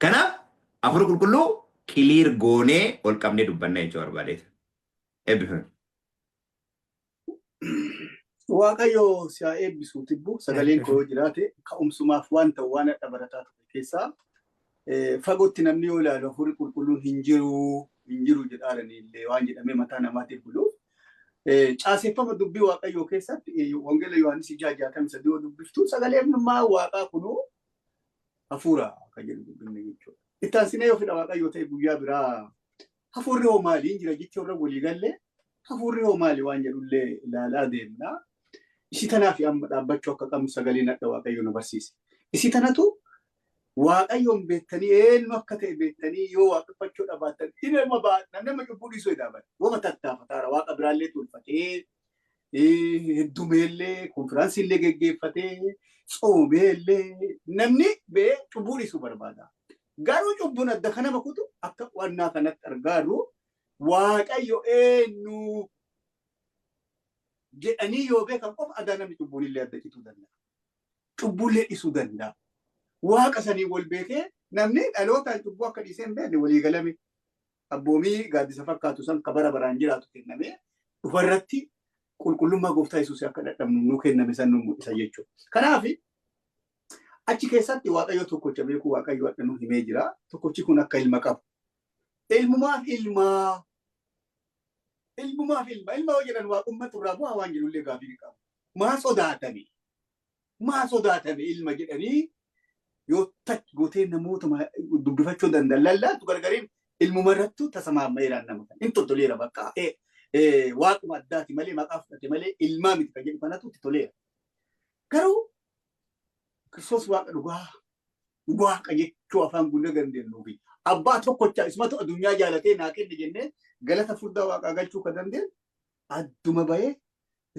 Kanaaf hafuurri qulqulluu Clear goonee ol qabnee dubbanna jechuu barbaadeeta. Eebbifame. Waaqayyo si haa eebbisu Tibbuu, sagaleen koo yoo jiraate ka'umsumaaf waan ta'u waan hadha barataa ture keessaa fagootti namni yoo ilaalu hafuurri qulqulluun hin jiru hin jiru jedhaaranii illee waan jedhamee mataa namaatiif buluuf caaseffama dubbii Waaqayyoo keessatti Wangeela Yohaannis 6:63 yoo dubbiftu sagaleen waaqaa kunuu hafuura kan jedhu dubbifne jechuudha. Itti aansinee yoo fedha Waaqayyoo ta'e guyyaa biraa hafuurri hoo maali hin jira jecha irra walii gallee hafuurri hoo maali waan jedhullee ilaalaa deemna. Isii tanaaf amma dhaabbachuu akka qabnu sagaleen hadha Waaqayyo nu barsiise. Isii tanatu Waaqayyoon beektanii eenyu akka ta'e beektanii yoo waaqeffachuu dhabaattan nama namni nama cubbuu dhiisuu jedhaa wama tattaafataara waaqa biraallee tolfatee heddumeellee konfiraansiillee geggeeffatee tsoomeellee namni bee cubbuu dhiisuu barbaada. Garuu cubbuun adda kana makutu akka qo'annaa kanatti argaarru Waaqayyo eenyu jedhanii yoo beekan qofa adaa namni cubbuun illee adda cituu danda'a. Cubbuullee dhiisuu danda'a. Waaqa sanii wal beekee namni dhalootaan cubbuu akka dhiisee hin beekne walii galame. Abboomii gaaddisa fakkaatu san ka bara baraan jiraatu kenname dhufarratti qulqullummaa gooftaa Yesuus akka dhadhabnu nu kenname san nu mul'isa jechuudha. Kanaaf achi keessatti Waaqayyo tokkocha beekuu Waaqayyo hadha nu himee jira. Tokkochi kun akka ilma qabu. Ilmumaaf ilmaa. Ilmumaaf ilma. Ilma yoo jedhan waaqummatu irraa bu'aa waan jedhullee gaafii ni qabu. Maa sodaatame? Maa sodaatame ilma jedhanii yoo tach gootee namoota dubbifachuu danda'an lallaatu gargariin ilmuma irrattu tasamaammayeeraan nama kan. Hin toltoleera bakka. Waaquma addaati malee maqaa fudhate malee ilmaa miti kan jedhu kanatu itti toleera. Garuu Kiristoos waaqa dhugaa waaqa jechuu afaan guunnee dandeenyuufi abbaa tokkocha isumatu addunyaa jaalatee naa kenne jennee galata furdaa waaqaa galchuu kan dandeenyu adduma bahee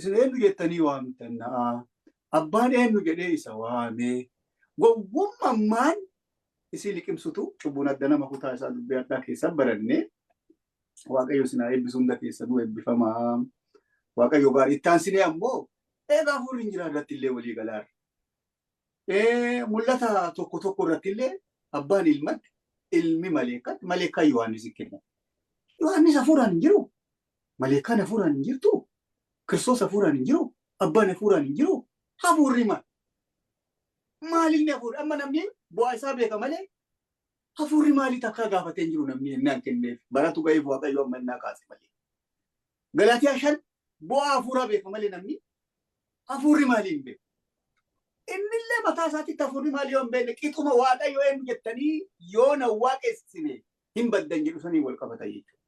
isin eenyu jettanii waamtan na'a abbaan eenyu jedhee isa waamee gowwummaan isii liqimsutu cubbuun adda nama kutaa isaa dubbii addaa keessa barannee Waaqayyo isin haa eebbisu, hunda keessanuu eebbifamaa. Waaqayyo gaarii. Itti aansinee ammoo eegaa hafuurri hin jiraa irratti illee walii galaarra. Mul'ata tokko tokko irratti illee abbaan ilmatti ilmi maleekatti maleekaa Yohaannis kenna. Yohaannis hafuuraan hin jiru. Maleekaan hafuuraan hin jirtu. Kiristoos hafuuraan hin jiru. Abbaan hafuuraan hin jiru. Hafuurri maal? Maalinni hafuurri? Amma namni bu'aa isaa beeka malee hafuurri maalii takkaa gaafatee hin jiru namni ennaan kenneef baratu ga'eef Waaqayyo amma ennaa kaase malee. Galaatiyaa 5 bu'aa hafuuraa beeka malee namni hafuurri maalii hin beeku. Innillee mataa isaatitti hafuurri maalii yoo hin beekne qixuma Waaqayyo eenyu jettanii yoo na waaqessine hin baddan jedhu sanii wal qabata jechuudha.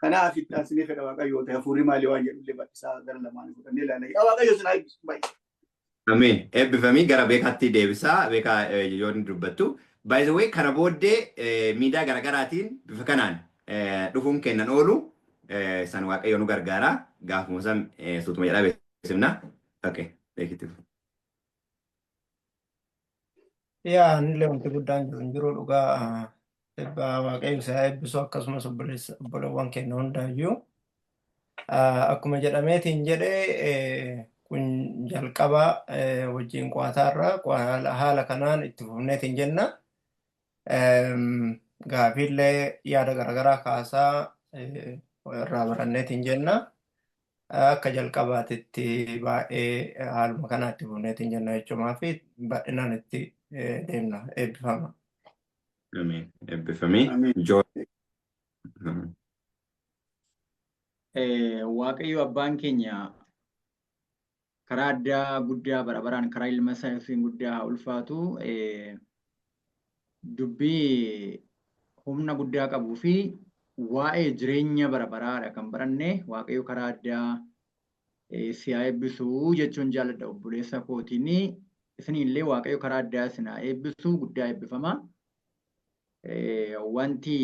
Kanaaf itti aansinee fedha Waaqayyoo ta'e hafuurri maalii waan jedhullee bal'isaa gara lamaanii fudhannee ilaalla. Yaa Waaqayyo isin haa eebbisu baay'ee. Ameen. Eebbifamii gara beekaatti deebisaa. Beekaa yoo inni dubbattu. By the way, kana booddee miidiyaa garaagaraatiin bifa kanaan dhufuun kennan oolu san Waaqayyo nu gargaara. Gaafuma san suutuma jedhaa beeksifna. Okay. Beekitti. Yaa anillee wanti guddaan jiru hin jiru dhugaa eebbaa Waaqayyo si haa eebbisu akkasumas obboleessa obboleewwan keenya hundaayyuu. Akkuma jedhameetiin jedhee kun jalqaba wajjin qo'ataarra haala kanaan itti fufneetiin jenna. Gaafiillee yaada garaagaraa kaasaa irraa baranneetiin jenna. Akka jalqabaatitti baay'ee haaluma kanaa itti fufneetiin jenna jechuumaa fi bal'inaan itti deemna. Eebbifama. Ameen. Eebbifamii. Ameen. Joo. Waaqayyo abbaan keenya karaa addaa guddaa bara baraan karaa ilma isaa Yesuusiin guddaa haa ulfaatu. Dubbii humna guddaa qabuu fi waa'ee jireenya bara baraadha kan baranne. Waaqayyo karaa addaa si haa eebbisu jechuun jaalladha obboleessa kootiin. Isiniillee Waaqayyo karaa addaa isin haa eebbisu, guddaa eebbifama. Wanti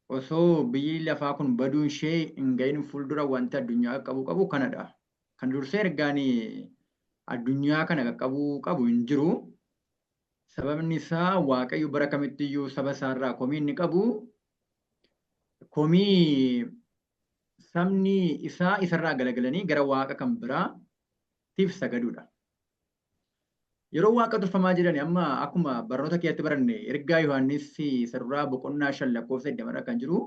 osoo biyyi lafaa kun baduun ishee hin gahin fuuldura wanti addunyaa qaqqabuu qabu kanadha. Kan dursee ergaan addunyaa kana qaqqabuu qabu hin jiru. Sababni isaa Waaqayyo bara kamittiyyuu saba isaarraa komii inni qabu komii sabni isaa isarraa galagalanii gara waaqa kan biraatiif sagaduudha. Yeroo waaqa tolfamaa jedhan amma akkuma barnoota keessatti baranne ergaa Yohaannis isa duraa boqonnaa 5 lakkoofsa 20 irra kan jiru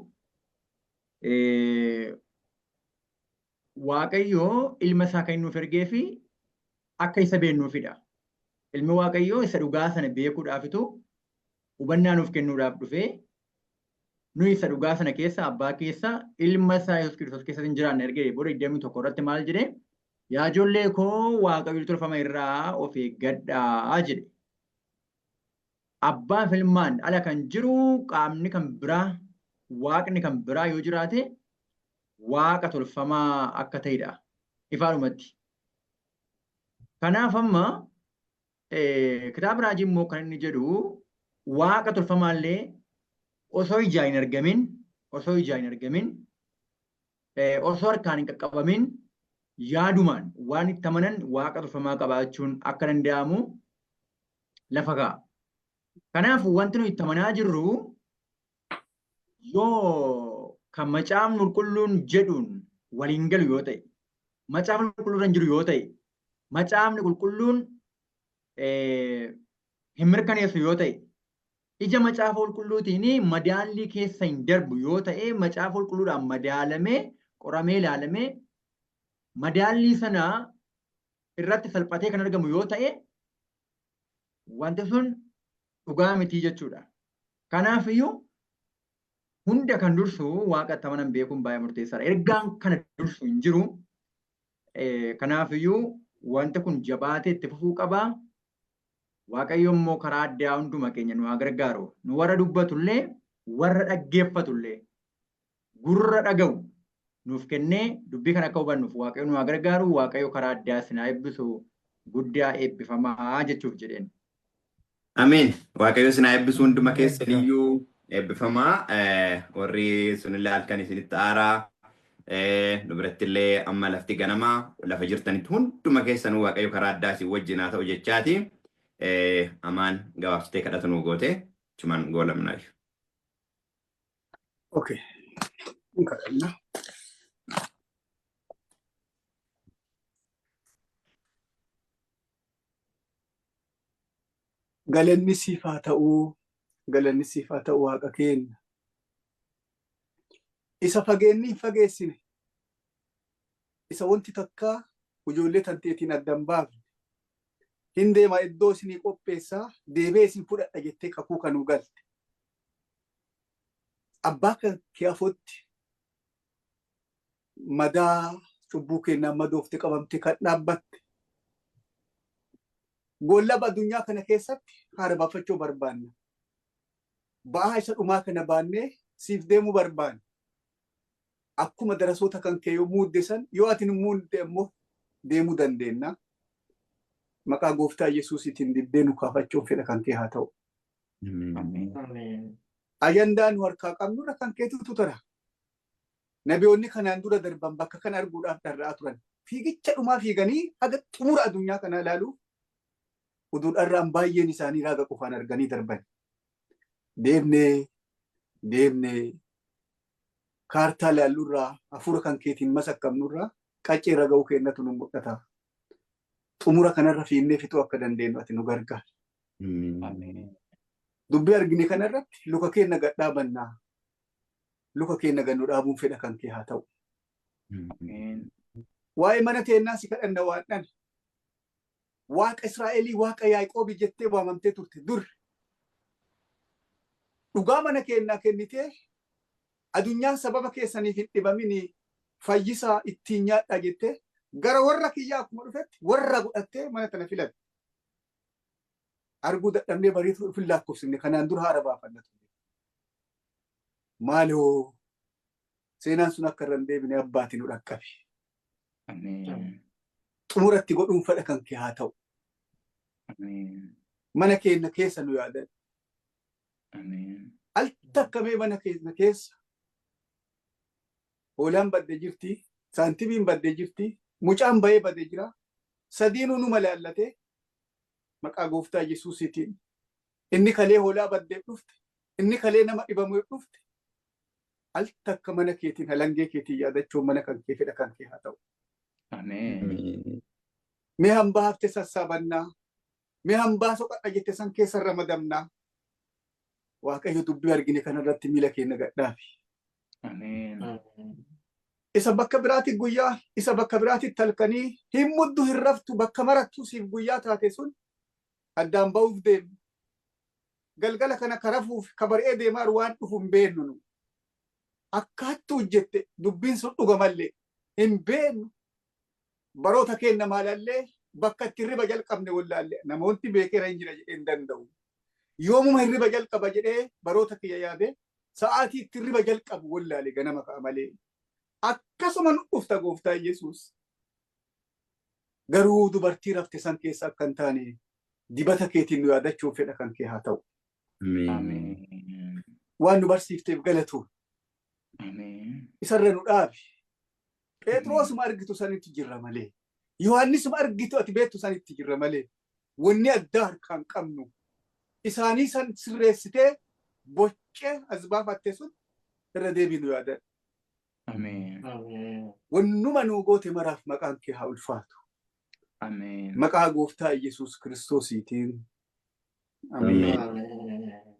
Waaqayyo ilma isaa kan inni nuuf ergee fi akka isa beeknuufidha. Ilmi Waaqayyoo isa dhugaa sana beekuudhaafitu hubannaa nuuf kennuudhaaf dhufee nuyi isa dhugaa sana keessa abbaa keessa ilma isaa Yesuus Kiristoos keessa hin jiraanne erga jedhee booda 21 irratti maal jedhe? Yaa ijoollee koo Waaqayyo tolfama irraa of eeggadhaa jedhe. Abbaa fi ilmaan ala kan jiru qaamni kan biraa waaqni kan biraa yoo jiraate waaqa tolfamaa akka ta'edha. Ifaadhumatti. Kanaaf amma kitaaba raajii immoo kan inni jedhu waaqa tolfamaallee osoo ijaan hin argamin osoo ijaan hin argamin osoo harkaan hin qaqqabamin yaadumaan waan itti amanan waaqa tolfamaa qabaachuun akka danda'amu lafa kaa'a. Kanaaf wanti nuyi itti amanaa jirru yoo kan macaafni qulqulluun jedhuun waliin galu yoo ta'e, macaafni qulqulluun hin jiru yoo ta'e, macaafni qulqulluun hin mirkaneessu yoo ta'e, ija macaafa qulqulluutiin madaallii keessa hin darbu yoo ta'e, macaafa qulqulluudhaan madaalamee, qoramee ilaalamee, madaallii sana irratti salphatee kan argamu yoo ta'e, wanti sun dhugaa mitii jechuudha. Kanaaf iyyuu hunda kan dursu waaqa itti amanan beekuun baay'ee murteessaadha. Ergaan kana dursu hin jiru. Kanaaf iyyuu wanta kun jabaatee itti fufuu qaba. Waaqayyo immoo karaa addaa hunduma keenya nu haa gargaaru. Nu warra dubbatullee warra dhaggeeffatullee gurra dhaga'u nuuf kennee dubbii kana akka hubannuuf Waaqayyo nu haa gargaaru. Waaqayyo karaa addaa isin haa eebbisu. Guddaa eebbifamaa jechuuf jedheen. Ameen. Waaqayyo isin haa eebbisu hunduma keessaniyyuu eebbifamaa. Warri sunillee halkan isinitti aaraa. Nu birattillee amma lafti ganamaa lafa jirtanitti hunduma keessanuu Waaqayyo karaa addaa isin wajjin haa ta'u jechaati. Amaan gabaabsitee kadhatu nuu goote. Achumaan goolamnaayu. Okay. Hin kadhanna. Galanni siif haa ta'u, galanni siif haa ta'u Waaqa keenya. Isa fageenni hin fageessine, isa wanti takka ijoollee tanteetiin adda hin baafne. Hin deema iddoo isinii qopheessaa, deebee isin fudhadha jettee kakuu kanuu galte. Abbaa kan kee afotti madaa cubbuu keenyaan madoofte qabamte kan dhaabbatte. Gollaba addunyaa kana keessatti haara baafachuu barbaanna. Ba'aa isa dhumaa kana baannee siif deemuu barbaanna. Akkuma darasoota kan kee yoo muudde san yoo ati nu muudde ammoo deemuu dandeenya. Maqaa gooftaa Yesuusiitiin diddee nu kaafachuun fedha kan kee haa ta'u. Ameen. Ajandaa nu harkaa qabnurra kan keetutu tara. Nabiyoonni kanaan dura darban bakka kana arguudhaaf dharra'aa turan. Fiigicha dhumaa fiiganii haga xumura addunyaa kanaa ilaaluuf uduu dharra'an baay'een isaanii raaga qofaan arganii darban. Deemnee deemnee kaartaa ilaallurraa hafuura kan keetiin masakkamnurraa qaccee irra ga'uu keenyatu nu mul'ata. Xumura kanarra fiinnee fixuu akka dandeenyu ati nu gargaari. Ameen. Dubbii argine kanarratti luka keenya gad dhaabannaa. Luka keenya gad nu dhaabuun fedha kan kee haa ta'u. Ameen. Waa'ee mana teennaa si kadhanna waan dhan. Waaqa Israa'elii Waaqa Yaaqoobii jettee waamamtee turte dur. Dhugaa mana keennaa kennitee adunyaan sababa keessaniif hin dhibamini fayyisaa ittiin nyaadhaa jettee gara warra kiyyaa akkuma dhufetti warra godhattee mana tana filatte. Arguu dadhabnee bariituu ofin lakkoofsifne kanaan dura haara baafanna ture. Maaloo seenaan sun akka irra hin deebine abbaati nu dhaqqabi. Ameen. Xumuratti godhuun fedha kan kee haa ta'u. Ameen. Mana keenya keessa nu yaadan. Ameen. Al takkamee mana keenya keessa hoolaan badde jirti, saantimiin badde jirti, mucaan bahee badde jira. Sadiinuu numa laallatee maqaa gooftaa Yesuusiitiin inni kalee hoolaa baddeef dhufte, inni kalee nama dhibamuuf dhufte, al takka mana keetiin halangee keetiin yaadachuun mana kan kee fedha kan kee haa ta'u. Ameen. Mee hambaa hafte sassaabannaa, Mee hambaa soqadha jette san keessa ramadamnaa. Waaqayyo dubbii argine kanarratti miila keenya gadhaafi. Ameen. Isa bakka biraatti guyyaa, isa bakka biraatti halkanii, hin muddu hin raftu bakka marattu siif guyyaa taate sun addaan ba'uuf deemu. Galgala kana karafuuf kabar'ee deemaa waan dhufu hin beeknu nu. Akkaattu hojjette dubbiin sun dhugamallee hin beeknu. Baroota keenya maalallee bakka itti hirriba jalqabne wallaalle namoonni beekeera hin jira jedhee hin danda'u. Yoomuma hirriba jalqaba jedhee baroota kiyya yaade sa'aatii itti hirriba jalqabu wallaale ganama ka'a malee. Akkasuma nu dhufta gooftaa Yesuus. Garuu dubartii rafte san keessa akka hin taane dibata keetiin nu yaadachuun fedha kan kee haa ta'u. Ameen. Waan nu barsiifteef galatu Ameen. isarra nu dhaabi. Phexrosuma argitu sanitti jirra malee. Yohaannisuma argitu ati beektu sanitti jirra malee. Wanni addaa harkaan qabnu. Isaanii san sirreessitee boccee as baafatte sun irra deebii nu yaadadhu. Ameen. Wannuma nuu goote maraaf maqaan kee haa ulfaatu. Ameen. Maqaa gooftaa Yesuus Kiristoosiitiin. Ameen. Ameen.